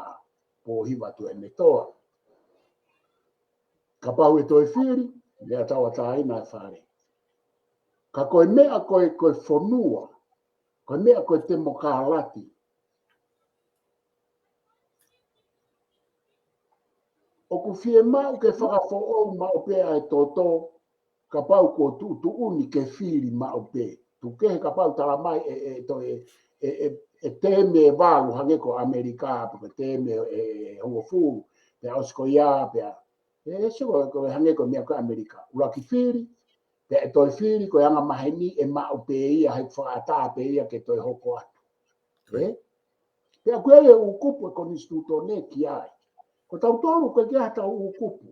Pōhiva Tuʻiʻonetoa. Kapau ʻe toe fili, meʻa tauʻatāina e Fale. Ka ko e meʻa ko ē, ko e fonua, ko e meʻa ko e temokalati, ʻoku fiemaʻu ke fakafoʻou maʻu pē ʻa e toto, kapau kuo tuʻutuʻuni ke fili maʻu pē. Tuku kehe kapau tala mai ʻe, ʻe, to, ʻe, ʻe, ʻe, ʻe tēmi ʻe valu hangē ko ʻAmelika, pe ko e tēmi ʻe, ʻe, ʻe hongofulu, pea ʻosi ko ia, pea, ʻe, ʻe sio ko, ko e hangē ko e meʻa ko ʻAmelika. ʻUluaki fili, pea ʻe toe fili, ko e anga maheni ʻe maʻu pē ia, he fakaʻatā pē ia ke toe hoko atu. Ē? Pea ko e ʻū kupu e konisitūtone ki ai. Ko tautolu ʻoku ʻikai ke ʻi ai ha tau ʻū kupu.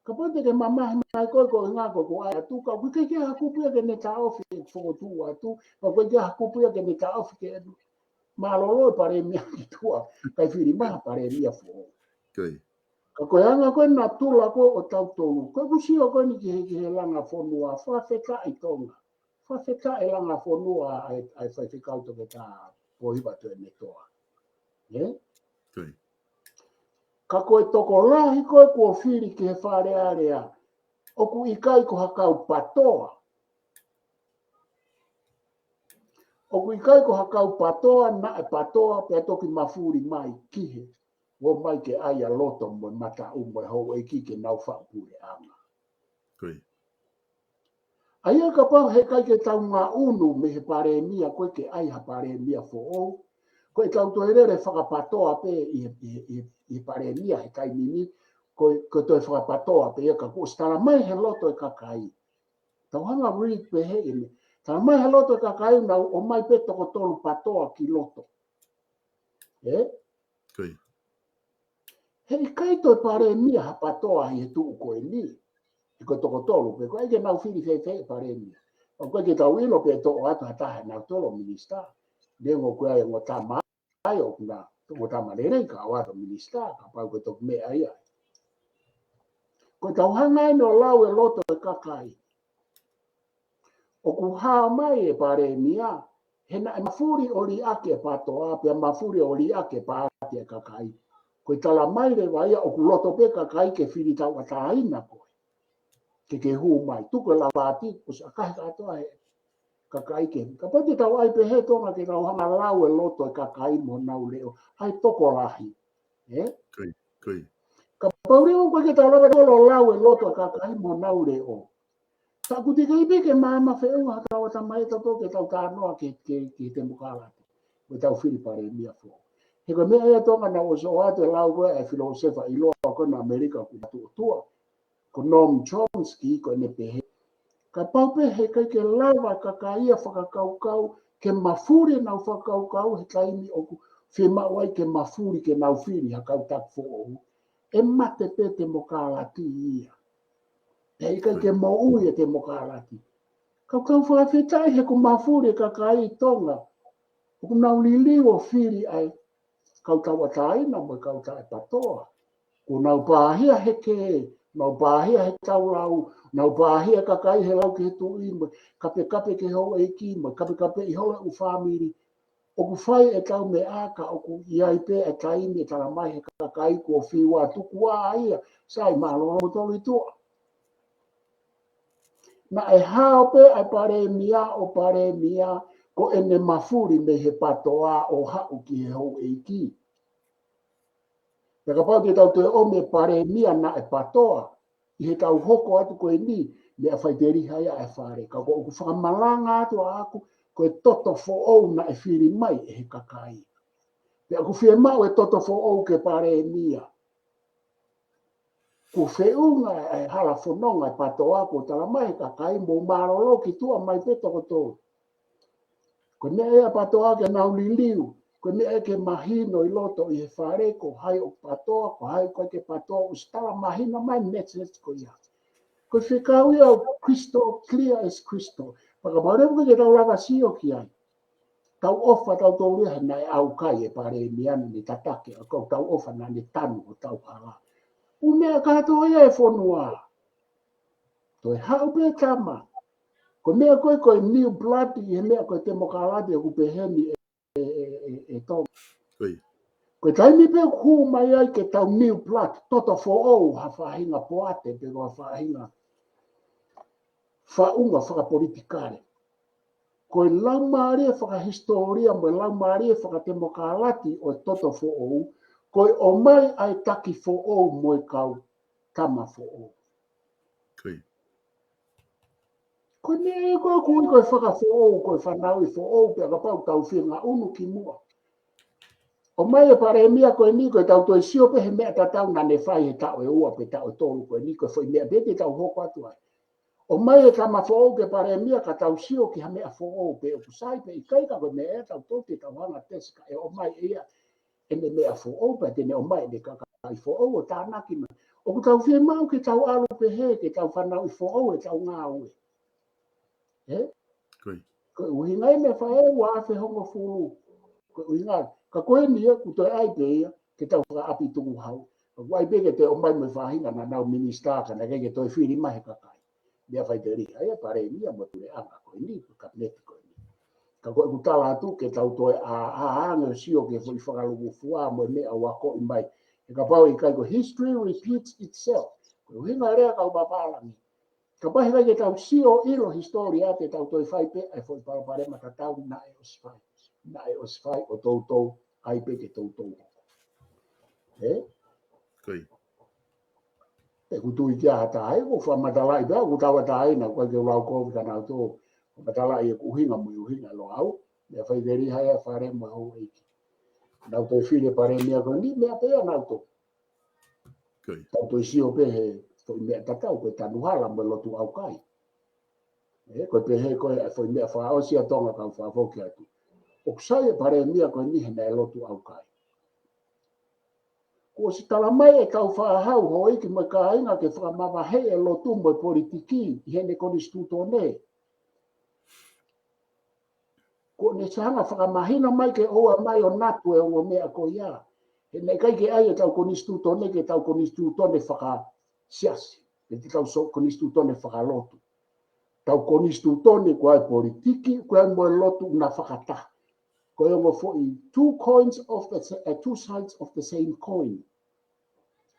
Kapau te ke mamahi mai koe ko e ngā ko ko ai atu ka ʻoku ʻikai ke ʻi ai ha kupu ia ke ne taʻofi e fokotuʻu atu, ka ʻoku ʻikai ke ʻi ai ha kupu ia ke ne taʻofi ke mālōlō e Palēmia ki tuʻa, kae fili mai ha Palēmia foʻou. Ko ia. Ka ko e anga ko ē natula ko ē ʻo tautolu. Ko ʻeku sio ko eni ki he, ki he langa fonua, fakafetaʻi Tonga. Fakafetaʻi langa fonua ʻa e, ʻa e faifekau Toketā Pōhiva Tuʻiʻonetoa. Ē? Ko ia. Ka ko e tokolahi ko ē kuo fili ki he Fale Alea, ʻoku ʻikai ko ha kau PATOA. ʻOku ʻikai ko ha kau PATOA, naʻe PATOA, pea toki mafuli mai ki he, ʻomai ke ʻai ʻa loto mo e mataʻu mo e houʻeiki ke nau faʻu puleʻanga. Ko ia. ʻA ia kapau he ʻikai ke tau ngaʻunu mei he Palēmia ko ē ke ʻai ha Palēmia foʻou, ko e tau toe lele fakapatoa pē ʻi he, ʻi he, ʻi he, ʻi he Palēmia he taimi ni, ko e, ko e toe fakapatoa pē ia ka kuo ʻosi tala mai he loto e kakai. Tau hanga read pē he ʻene. Tala mai he loto e kakai naʻa nau ʻomai pē toko tolu PATOA ki loto. Ē? Ko ia. He ʻikai toe Palēmia ha PATOA ʻi he tuʻu ko eni. He ko e toko tolu pē, ko e ʻai ke nau fili fēfē e Palēmia. ʻOku ʻikai ke tau ʻilo pe toʻo atu ha taha ʻe nautolu minisitā. Neongo ko e ʻai ongo tama ai ʻoku na, ongo tama lelei ka ʻoatu minisitā, kapau ko e toki meʻa ia. Ko e tau hanga ʻeni ʻo lau e loto e kakai. ʻOku hā mai e palēmia, he naʻe mafuli ʻo liʻaki e PATOA, pea mafuli ʻo liʻaki e paati e kakai. Ko e tala mai leva ia ʻoku loto pē kakai ke fili tauʻatāina koe. Ke ke hū mai, tuku e lau paati, kuo ʻosi ʻakahi kātoa he kakai ke. Kapau te tau ʻai pē he Tonga ke tau hanga lau e loto e kakai mo honau leʻo, ʻai tokolahi. Ē? Kapau leva ʻoku ʻikai ke tau lava ʻo lau e loto e kakai mo honau leʻo. Ka ʻoku teʻeki ai pē ke maama feʻunga ha tau ʻatamai tautolu ke tau talanoa ke, ke, ke temokalati. Ko e tau fili palēmia foʻou. He ko e meʻa ia Tonga naʻa ku ʻosi ʻoatu e lau ko ē ʻa e filōsefa ʻiloa ko ē ʻa ʻAmelika ʻoku tuʻotua. Ko Noam Chomsky ko ʻene pehē. Kapau pē he ʻikai ke lava kakai ia fakakaukau ke mafuli ʻenau fakakaukau he taimi ʻoku fiemaʻu ai ke mafuli ke nau fili ha kau taki foʻou. ʻE mate pē temokalati ia. He ʻikai ke moʻui e temokalati. Kau kau fakafetaʻi he ʻoku mafuli e kakai Tonga. ʻOku nau liliu ʻo fili ʻa e kau tauʻatāina mo e kau taʻe PATOA. Kuo nau pāhia he kē, nau pāhia he taulau, nau pāhia kakai he lau ki he tuʻi mo e kapekape ki he houʻeiki mo e kapekape ʻi holo ʻū fāmili. ʻOku fai e tau meʻa ka ʻoku ʻi ai pē e taimi ʻe tala mai he kakai kuo fiu atu kuo ʻā ia, sai mālō mo tolu i tuʻa. Naʻe hao pē ʻa e palēmia ʻo palēmia ko ʻene mafuli mei he PATOA ʻo haʻu ki he houʻeiki. Pea kapau te tau toe ʻomi e palēmia naʻe PATOA, ʻi he tau hoko atu ko eni, meʻa faiteliha ia e fale. Ka ko ʻeku fakamalanga atu ʻaʻaku, ko e toto foʻou naʻe fili mai ʻe he kakai. Pea ʻoku fiemaʻu e toto foʻou ke palēmia. Kuo feʻunga e hala fononga e PATOA kuo tala mai he kakai mou mālōlō ki tuʻa mai pē toko tolu. Ko e meʻa ia PATOA ke nau liliu, ko e meʻa ia ke mahino ʻi loto ʻi he fale ko hai ʻoku PATOA, ko hai ʻoku ʻikai ke PATOA, ʻosi tala mahino mai message ko ia. Ko e fekau ia ʻoku crystal clear as crystal. Pea kapau leva ʻoku ʻikai ke tau lava sio ki ai. Tau ʻofa tautolu ia he naʻe ʻaukai e palēmia naʻa ne tataki, ʻa e kau tau ʻofa naʻa ne tanu ʻo tau hala. ʻŪ meʻa kātoa ia e fonua. Toe haʻu pē tama. Ko e meʻa ko ē ko e new blood ʻi he meʻa ko e temokalati ʻoku pehē ni ʻe, ʻe, ʻe, ʻe, ʻe Tonga. Ko e taimi pē ʻoku hū mai ai ke tau new blood, toto foʻou ha faʻahinga poate pe ko ha faʻahinga faʻunga fakapolitikale. Ko e laumālie fakahisitōlia mo e laumālie fakatemokalati ʻo e toto foʻou, ko e ʻomai ʻa e taki foʻou mo e kau tama foʻou. Ko e meʻa ia ko ē ʻoku ui ko e fakafoʻou, ko e fanauʻi foʻou, pea kapau tau feinga ʻunu ki muʻa. ʻOmai e palēmia ko eni ko e tau toe sio pē he meʻa tatau naʻa ne fai he taʻu ʻe ua pe taʻu ʻe tolu ko eni ko e foʻi meʻa pē te tau hoko atu ai. ʻOmai e tama foʻou ke palēmia ka tau sio ki ha meʻa foʻou pe ʻoku sai pe ʻikai ka ko e meʻa ia tautolu te tau hanga tesi ka ʻe ʻomai ʻe ia ʻene meʻa foʻou pea te ne ʻomai ʻene kakai foʻou ʻo tānaki mai. ʻOku tau fiemaʻu ke tau ʻalu pehē ke tau fanauʻi foʻou e tau ngāue. Ē? Ko e ʻuhinga ʻeni e faʻē ua afe hongofulu. Ko e ʻuhinga, ka ko eni ia, ʻoku toe ʻai pē ia, ke tau fakaʻapi tukuhau. ʻOku ʻai pē ke toe ʻomai mo e faʻahinga naʻa nau minisitā ka naʻe ʻikai ke toe fili mai he kakai. Meʻa faiteliha ia, palēmia mo e puleʻanga ko eni, ko e kapineti ko eni. Ka ko ʻeku tala atu ke tau toe ʻā, ʻā ange ʻo sio ki he foʻi fakalūkufua mo e meʻa ʻoku akoʻi mai. He kapau ʻe ʻikai ko history repeats itself. Ko e ʻuhinga e lea kau pālangi. Kapau he ʻikai ke tau sio ʻilo hisitōlia te tau toe fai pē ʻa e foʻi palopalema tatau naʻe ʻosi fai. Naʻe ʻosi fai ʻo toutou, ʻai pē ke toutou. Ē? ʻOku tui kia ha taha, ʻoku fakamatalaʻi pē, ʻoku tauʻatāina, ʻoku ʻikai ke u lau kovi kia nautolu. Fakamatalaʻi ʻeku ʻuhinga mo e ʻuhinga ʻa Loʻau, meʻa faiteliha ia e fale mo e houʻeiki. Nau toe fili e palēmia ko eni, meʻa pē ia nautolu. Tau toe sio pē he foʻi meʻa tatau ko e tanu hala mo e lotu ʻaukai. Ē, ko e pehē ko e foʻi meʻa fakaʻosi ʻa Tonga kau fakafoki atu. ʻOku sai e palēmia ko eni he naʻe lotu ʻaukai. Kuo ʻosi tala mai e kau fakahau houʻeiki mo e kāinga ke fakamavaheʻi e lotu mo e politiki ʻi heʻene konisitūtone. Ko ʻene hanga fakamahino mai ke ʻoua mai ʻo natu e ongo meʻa ko ia. He naʻe ʻikai ke ʻai ʻetau konisitūtone ke tau konisitūtone fakasiasi. He te tau so konisitūtone fakalotu. Tau konisitūtone ko e politiki, ko e mo e lotu na fakataha. Ko e ongo foʻi two coins of the sa-, uh, two sides of the same coin.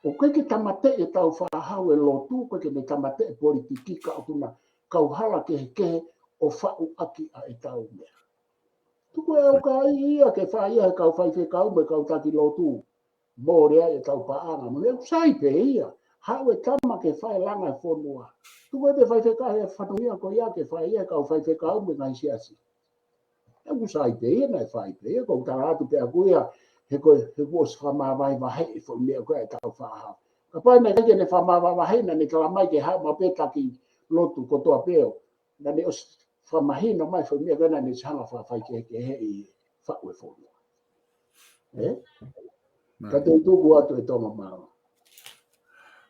ʻOku ʻikai ke tāmateʻi ʻetau faʻahau e lotu, ʻoku ʻikai ke ne tāmateʻi e politiki ka ʻoku na kauhala kehekehe ʻo faʻu ʻaki ʻa ʻetau meʻa. Tuku e ʻaukai ia ke fai ia he kau faifekau mo e kau taki lotu. Mole ai ʻetau paʻanga. Mo ne ʻoku sai pē ia. Haʻu e tama ke fai langa e fonua. Tuku e faifekau he fatongia ko ia ke fai ia he kau faifekau mo e ngaahi siasi. ʻOku sai pē ia, naʻe fai pē ia, ko u tala atu pē ʻaku ia, he ko, he kuo ʻosi fakamāvahevaheʻi e foʻi meʻa ko ia ʻetau faʻahau. Kapau naʻe ʻikai ke ne fakamāvahevaheʻi, naʻa ne tala mai ke haʻu maʻu pē taki lotu kotoa pē ʻo, naʻa ne ʻosi fakamahino mai e foʻi meʻa ko ia naʻa ne ʻosi hanga fakafaikehekeheʻi e faʻu e fonua. Ē? Mālie. Ka te u tuku atu e Tonga mālō.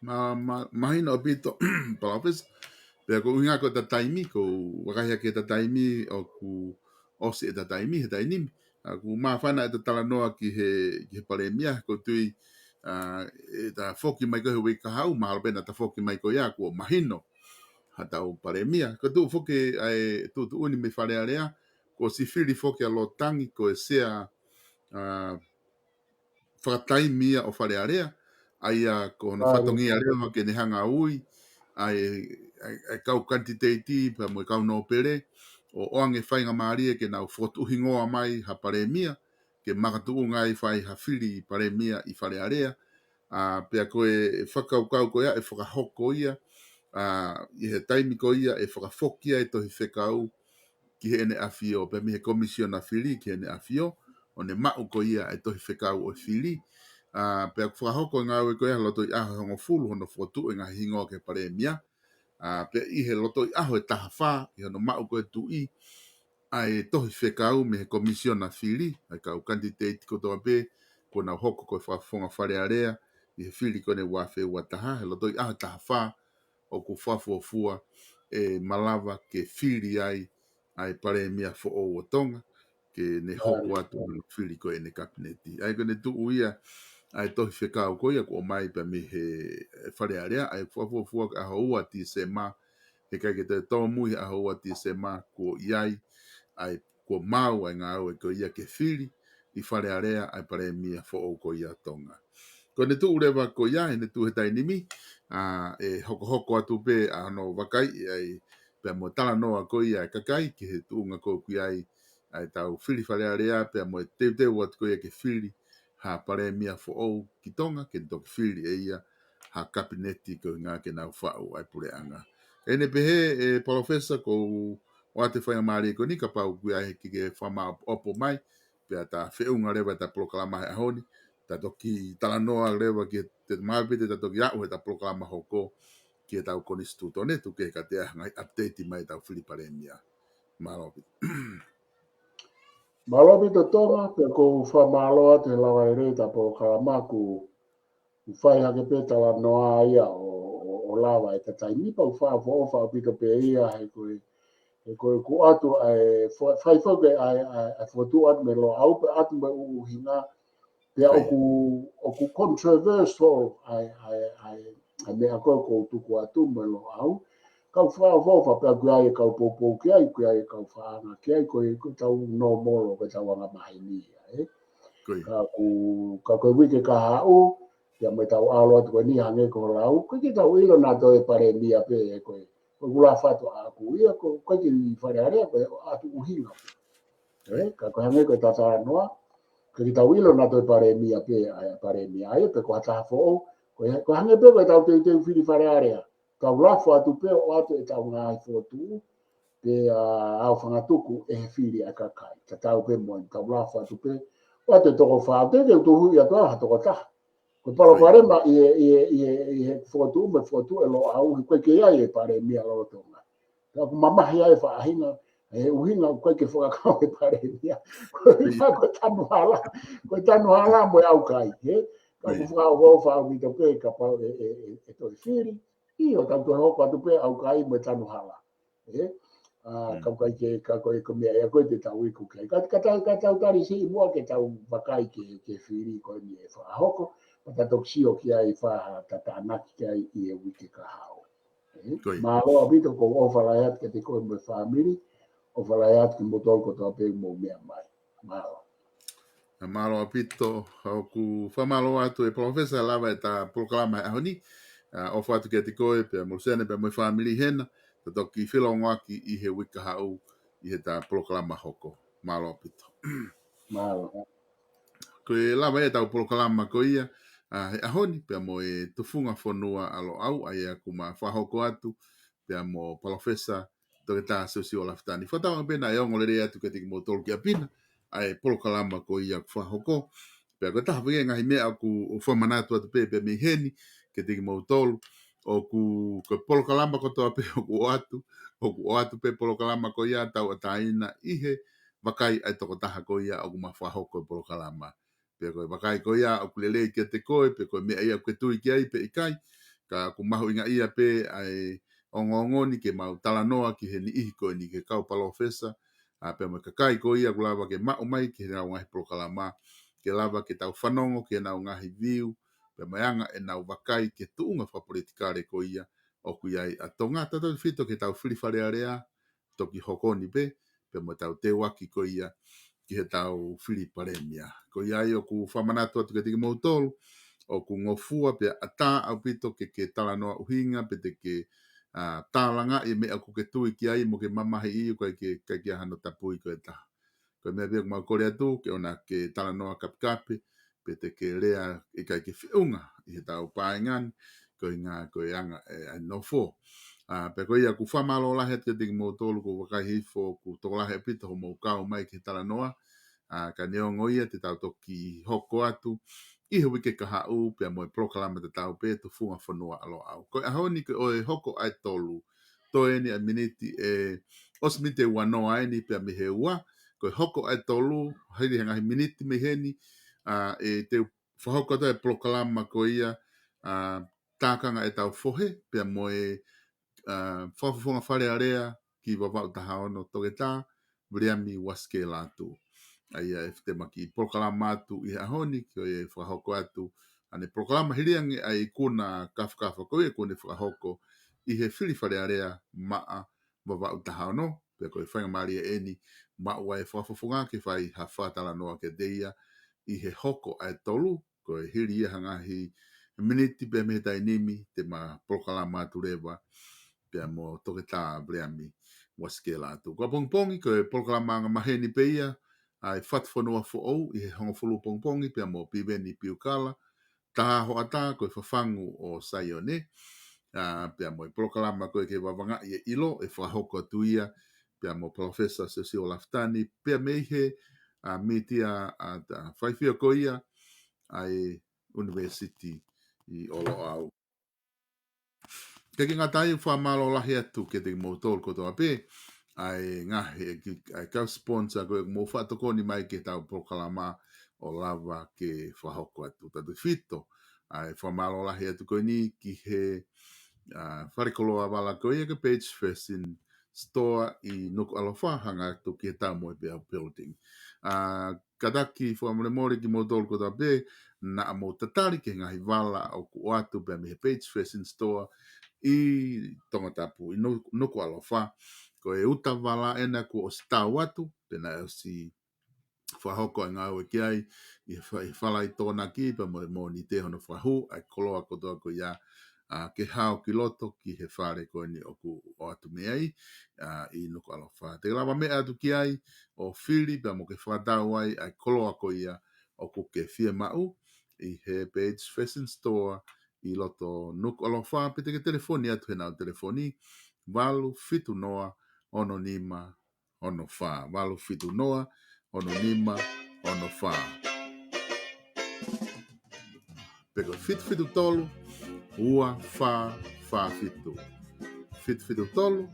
Ma, ma, mahino ʻaupito, Palōfesa. Pea ko e ʻuhinga ko ʻeta taimi, ko e vakai hake ʻeta taimi ʻoku ʻosi ʻeta taimi, he taimi ni. ʻA, ʻoku māfana ʻeta talanoa ki he, ki he palēmia, ko e tui, ʻa, ʻeta foki mai ko ē he uike kahaʻu, mahalo pē naʻa ta foki mai ko ia, kuo mahino haʻatau palēmia. Ko e tuʻu foki ʻa e tuʻutuʻuni mei Fale Alea, kuo ʻosi fili foki ʻa Lotangi, ko e sea, ʻa, fakataimi ia ʻo Fale Alea, ʻa ia ko hono fatongia leva ke ne hanga ʻo ui ʻa e, ʻa e, ʻa e kau kanititeiti pea mo e kau nōpele, ʻo ʻoange faingamālie ke nau fokotuʻu hingoa mai ha palēmia, ke makatuʻunga ai fai ha fili palēmia ʻi Fale Alea, ʻa, pea ko e fakakaukau ko ia ʻe fakahoko ia, ʻa, ʻi he taimi ko ia ʻe fakafoki ai e tohi fekau ki heʻene ʻafio, pea mei he komisiona fili ki heʻene ʻafio, ʻo ne maʻu ko ia e tohi fekau ʻo e fili. ʻA, pea ʻoku fakahoko e ngāue ko ia he loto ʻi he ʻaho ʻe hongofulu hono fokotuʻu e ngaahi hingoa ki he palēmia. ʻA, pea ʻi he loto ʻi he ʻaho ʻe taha fā, ʻi hono maʻu ko ē ʻe he tuʻi ʻa e tohi fekau mei he komisiona fili, ʻa e kau kanititeiti kotoa pē, kuo nau hoko ko e fakafofonga Fale Alea, ʻi he fili ko eni ua afe ua taha, he loto ʻi he ʻaho ʻe taha fā, ʻoku fakafuofua ʻe malava ke fili ai ʻa e palēmia foʻou ʻo Tonga, ke ne hoko atu hono fili ko ē ʻene kapineti. ʻA ia ko ʻene tuʻu ia ʻa e tohi fekau ko ia kuo ʻomai pea mei he, ʻe, Fale Alea, ʻa ia fakafuofua ki he ʻaho ua Tīsema, he ʻikai ke toe tōmui he ʻaho ua Tīsema kuo ʻi ai, ʻa e kuo maʻu ʻa e ngāue ko ia ke fili ʻi Fale Alea ʻa e palēmia foʻou ko ia ʻo Tonga. Ko ʻene tuʻu leva ko ia, ʻene tuʻu he taimi ni, ʻa, ʻe hokohoko atu pē ʻa hono vakaiʻi ai, pea mo e talanoa ko ia ʻa e kakai, ki he tuʻunga ko ē ʻoku ʻi ai ʻa ʻetau fili Fale Alea, pea mo e teuteu atu ko ia ke fili ha palēmia foʻou ki Tonga, ke ne toki fili ʻe ia ha kapineti ko e ʻuhinga ke nau faʻu ʻa e puleʻanga. ʻEne pehē, ʻe Palōfesa, ko u ʻoatu e faingamālie ko eni kapau ʻoku ʻi ai ha kiʻi fakamaʻopoʻopo mai, pea ta feʻunga leva ʻeta polokalama he ʻaho ni, ta toki talanoa leva ki he, te maʻu pē te ta toki aʻu heʻeta polokalama hoko ki heʻetau konisitūtone, tuku kehe ka te ʻai ha ngaahi update mai ʻetau fili palēmia. Mālō ʻaupito. Mālō ʻaupito Tonga, pea ko u fakamālō atu he lava ʻe he ʻeta polokalama, kuo u fai hake pē talanoa ia ʻo, ʻo, ʻo lava ʻeta taimi, pea ʻoku fakaʻofoʻofa ʻaupito pē ia, he ko e, he ko e ʻoku ʻoatu ʻa e, fa-, fai foki ʻa e, ʻa e, ʻa e fokotuʻu atu mei Loʻau, pea ʻoatu mo e ʻuhinga, pea ʻoku, ʻoku controversial ʻa e, ʻa e, ʻa e, ʻa e meʻa ko ē ʻoku ou tuku atu mei Loʻau. Ka ʻoku fakaʻofoʻofa pea ʻoku ʻi ai e kau poupou ki ai, ʻoku ʻi ai e kau fakaanga ki ai, ko e, ko ʻetau normal, ko ʻetau anga maheni ia, ē? Ka ʻoku, ka ko e uike kahaʻu, pea mo ʻetau ʻalu atu ko eni hangē ko hoʻo lau, ʻoku ʻikai ke tau ʻilo naʻa toe palēmia pē, ē, ko e, ko e kula fatu ʻaku ia, ko, ʻoku ʻikai ke ʻi Fale Alea, ko e ʻoatu ʻuhinga. Ē, ka ko e hangē ko ʻeta talanoa, ʻoku ʻikai ke tau ʻilo naʻa toe palēmia pē, ʻa e palēmia ia, pe ko ha taha foʻou, ko e, ko e hangē pē ko ʻetau teuteu fili Fale Alea. Tau lafo atu pē ʻo ʻoatu ʻetau ngaahi fokotuʻu, pea ʻaofangatuku ʻe he fili ʻa e kakai. Tatau pē mo eni, tau lafo atu pē, ʻoatu e toko fā, teʻeki ke u tuhuʻi atu ha toko taha. Ko e palopalema ʻi he, ʻi he, ʻi he, ʻi he fokotuʻu mo e fokotuʻu ʻe Loʻau, he ʻoku ʻikai ke ʻi ai e palēmia lolotonga. Ka ʻoku mamahi ai e faʻahinga, he ʻuhinga ʻoku ʻikai ke fakakau e palēmia. Ko e ʻuhinga ko e tanu hala, ko e tanu hala mo e ʻaukai, ē? Ka ʻoku fakaʻofoʻofa ʻaupito pē kapau ʻe, ʻe, ʻe, ʻe toe fili, ʻio, tau toe hoko atu pē ʻaukai mo e tanu hala. Ē? ʻA, ka ʻoku ʻikai ke, ka ko e ko e meʻa ia ko ē te tau iku ki ai. Ka, ka tau, ka tau tali siʻi muʻa ke tau vakai ki he, ki he fili ko eni ʻe fakahoko, pea ta toki sio ki ai, fai ha tānaki ki ai ʻi he uike kahaʻu. Ē? Mālō ʻaupito, ʻoku ou ʻofa lahi atu kiate koe mo e fāmili, ʻofa lahi atu kimoutolu kotoa pē mou meʻa mai. Mālō. Mālō ʻaupito, ʻoku fakamālō atu ʻe Palōfesa, lava ʻeta polokalama he ʻaho ni. ʻA, ʻofa atu kiate koe, pea mo Luseane, pea mo e fāmili hena, ta toki felōngoaki ʻi he uike kahaʻu ʻi heʻeta polokalama hoko. Mālō ʻaupito. Mālō. Ko e lava ia ʻetau polokalama ko ia, ʻa, he ʻaho ni, pea mo e tufunga fonua ʻa Loʻau, ʻa ia ʻoku ma fakahoko atu, pea mo Palōfesa Toketā Siosiua Lafitani. Fakatauange pē naʻe ongo lelei atu kiate kimoutolu ki ʻapi na ʻa e polokalama ko ia ʻoku fakahoko. Pea ko e taha foki e ngaahi meʻa ʻoku ou fakamanatu atu pē, pea mei heni kiate kimoutolu, ʻoku, ko e polokalama kotoa pē ʻoku ʻoatu, ʻoku ʻoatu pē polokalama ko ia tauʻatāina ʻi he vakai ʻa e tokotaha ko ia ʻoku ma fakahoko e polokalama. Pea ko e vakai ko ia ʻoku lelei kiate koe, pe ko e meʻa ia ʻoku ke tui ki ai pe ʻikai, ka ʻoku mahuʻinga ia pē ʻa e ongoongo ni ke mau talanoa ki he niʻihi ko eni, ki he kau palōfesa, ʻa, pea mo e kakai ko ia ʻoku lava ke maʻu mai ki heʻenau ngaahi polokalama, ke lava ke tau fanongo ki heʻenau ngaahi view, pea mo e anga ʻenau vakai ki he tuʻunga fakapolitikale ko ia ʻoku ʻi ai ʻa Tonga, tautautefito ki heʻetau fili Fale Alea, toki hoko ni pē, pea mo ʻetau teuaki ko ia ki heʻetau fili palēmia. Ko ia ai ʻoku fakamanatu atu kiate kimoutolu, ʻoku ngofua pea ʻatā ʻaupito ke ke talanoa ʻuhinga, pe te ke, ʻa, tālangaʻi e meʻa ʻoku ke tui ki ai mo ke mamahiʻi, ʻoku ʻikai ke, ʻikai ke ʻi ai hano tapui ko e taha. Ko e meʻa pē ʻoku mau kole atu, ke ʻoua naʻa ke talanoa kapekape, pe te ke lea ʻikai ke feʻunga ʻi heʻetau paenga ni, ko e ʻuhinga ko e anga ʻe, ʻa e nofo. ʻA, pea ko ia ʻoku fakamālō lahi atu kiate kimoutolu, ʻoku ou vakai hifo ʻoku tokolahi ʻaupito hoʻomou kau mai ki he talanoa. ʻA, ka neongo ia te tau toki hoko atu ʻi he uike kahaʻu, pea mo e polokalama tatau pē, Tufunga Fonua ʻa Loʻau. Ko e ʻaho ni ko e hoko ʻa e tolu, toe eni ʻa e miniti ʻe, ʻosi miniti ʻe uanoa eni pea mei he ua, ko e hoko ʻa e tolu, hili ha ngaahi miniti mei heni, ʻa, ʻe te u fakahoko atu e polokalama ko ia, ʻa, Tākanga ʻEtau Fohe, pea mo e, ʻa, Fakafofonga Fale Alea ki Vavaʻu taha ono, Toketā Viliami Uasikē Lātū. ʻA ia ʻe te maki polokalama atu ʻi he ʻaho ni, ko e fakahoko atu ʻa ʻene polokalama hili ange ʻa e ikuna kafakafa ko ia ʻoku ne fakahoko ʻi he fili Fale Alea maʻa Vavaʻu taha ono, pea ko e faingamālie eni maʻu ai e Fakafofonga ke fai ha fakatalanoa kiate ia ʻi he hoko ʻa e tolu, ko e hili ia ha ngaahi miniti pea mei he taimi ni, te ma polokalama atu leva, pea mo Toketā Viliami Uasikē Lātū. Ko ʻapongipongi, ko e polokalama angamaheni pē ia, ʻa e Fatu Fonua Foʻou ʻi he hongofulu pongipongi, pea mo Piveni Piukala, Taha Hoʻatā, ko e Fafangu ʻo Saione, ʻa, pea mo e polokalama ko e Ke Vavangaʻi e ʻIlo, ʻe fakahoko atu ia, pea mo Palōfesa Siosiua Lafitani, pea mei he, ʻa, mītia, ʻa, ta, faifio ko ia, ʻa e ʻUnivēsiti ʻo Loʻau. Ke ke ngata ai, fakamālō lahi atu kiate kimoutolu kotoa pē, ʻa e ngaahi, ʻa e kau sponsor ko ē ʻoku mou fakatokoni mai ki heʻetau polokalama ʻo lava ke fakahoko atu. Tautautefito, ʻa e fakamālō lahi atu ko eni ki he, ʻa, fale koloa vala ko ia ko e Page Fashion Store ʻi Nukuʻalofa, hanga atu ki he Taumoepeau Building. ʻA, kātaki fakamolemole kimoutolu kotoa pē naʻa mou tatali ki he ngaahi vala ʻoku ʻoatu pea mei he Page Fashion Store ʻi Tongatapu, ʻi Nu-, Nukuʻalofa. Ko e uta vala ena kuo ʻosi tau atu, pea naʻe ʻosi fakahoko e ngāue ki ai ʻi he fa-, ʻi he Falaitokonaki pea mo e Mōnite hono fakahū ʻa e koloa kotoa ko ia, ʻa, ke hao ki loto ki he fale ko eni ʻoku ʻoatu mei ai, ʻa, ʻi Nukuʻalofa. Te ke lava meʻa atu ki ai ʻo fili pea mo ke fakatau ai ʻa e koloa ko ia ʻoku ke fiemaʻu ʻi he Page Fashion Store ʻi loto Nukuʻalofa, pe te ke telefoni atu heʻenau telefoni, valu fitu noa ono nima ono fā, valu fitu noa ono nima ono fā. Pe ko e fitu fitu tolu ua fā fā fitu. Fitu fitu tolu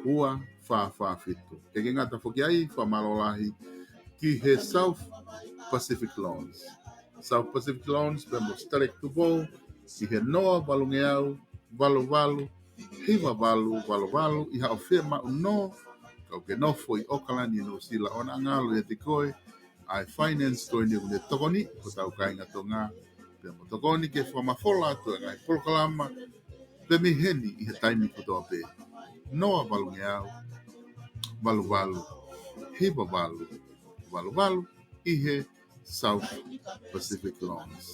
ua fā fā fitu. Ke ke ngata foki ai, fakamālō lahi ki he South Pacific Loans. South Pacific Loans pea mo Stalek Tupou, ʻi he noa valungeau valu valu hiva valu valu valu, ʻi haʻo fiemaʻu nō Kau ke nofo ʻi ʻOkalani, Nuʻusila, ʻoua naʻa ngalo ʻiate koe ʻa e finance ko eni ʻoku ne tokoni ki hotau kāinga Tonga, pea mo tokoni ke fakamafola atu e ngaahi polokalama pē mei heni ʻi he taimi kotoa pē. Noa valungeau, valu valu, hiva valu, valu valu, ʻi he South Pacific Loans.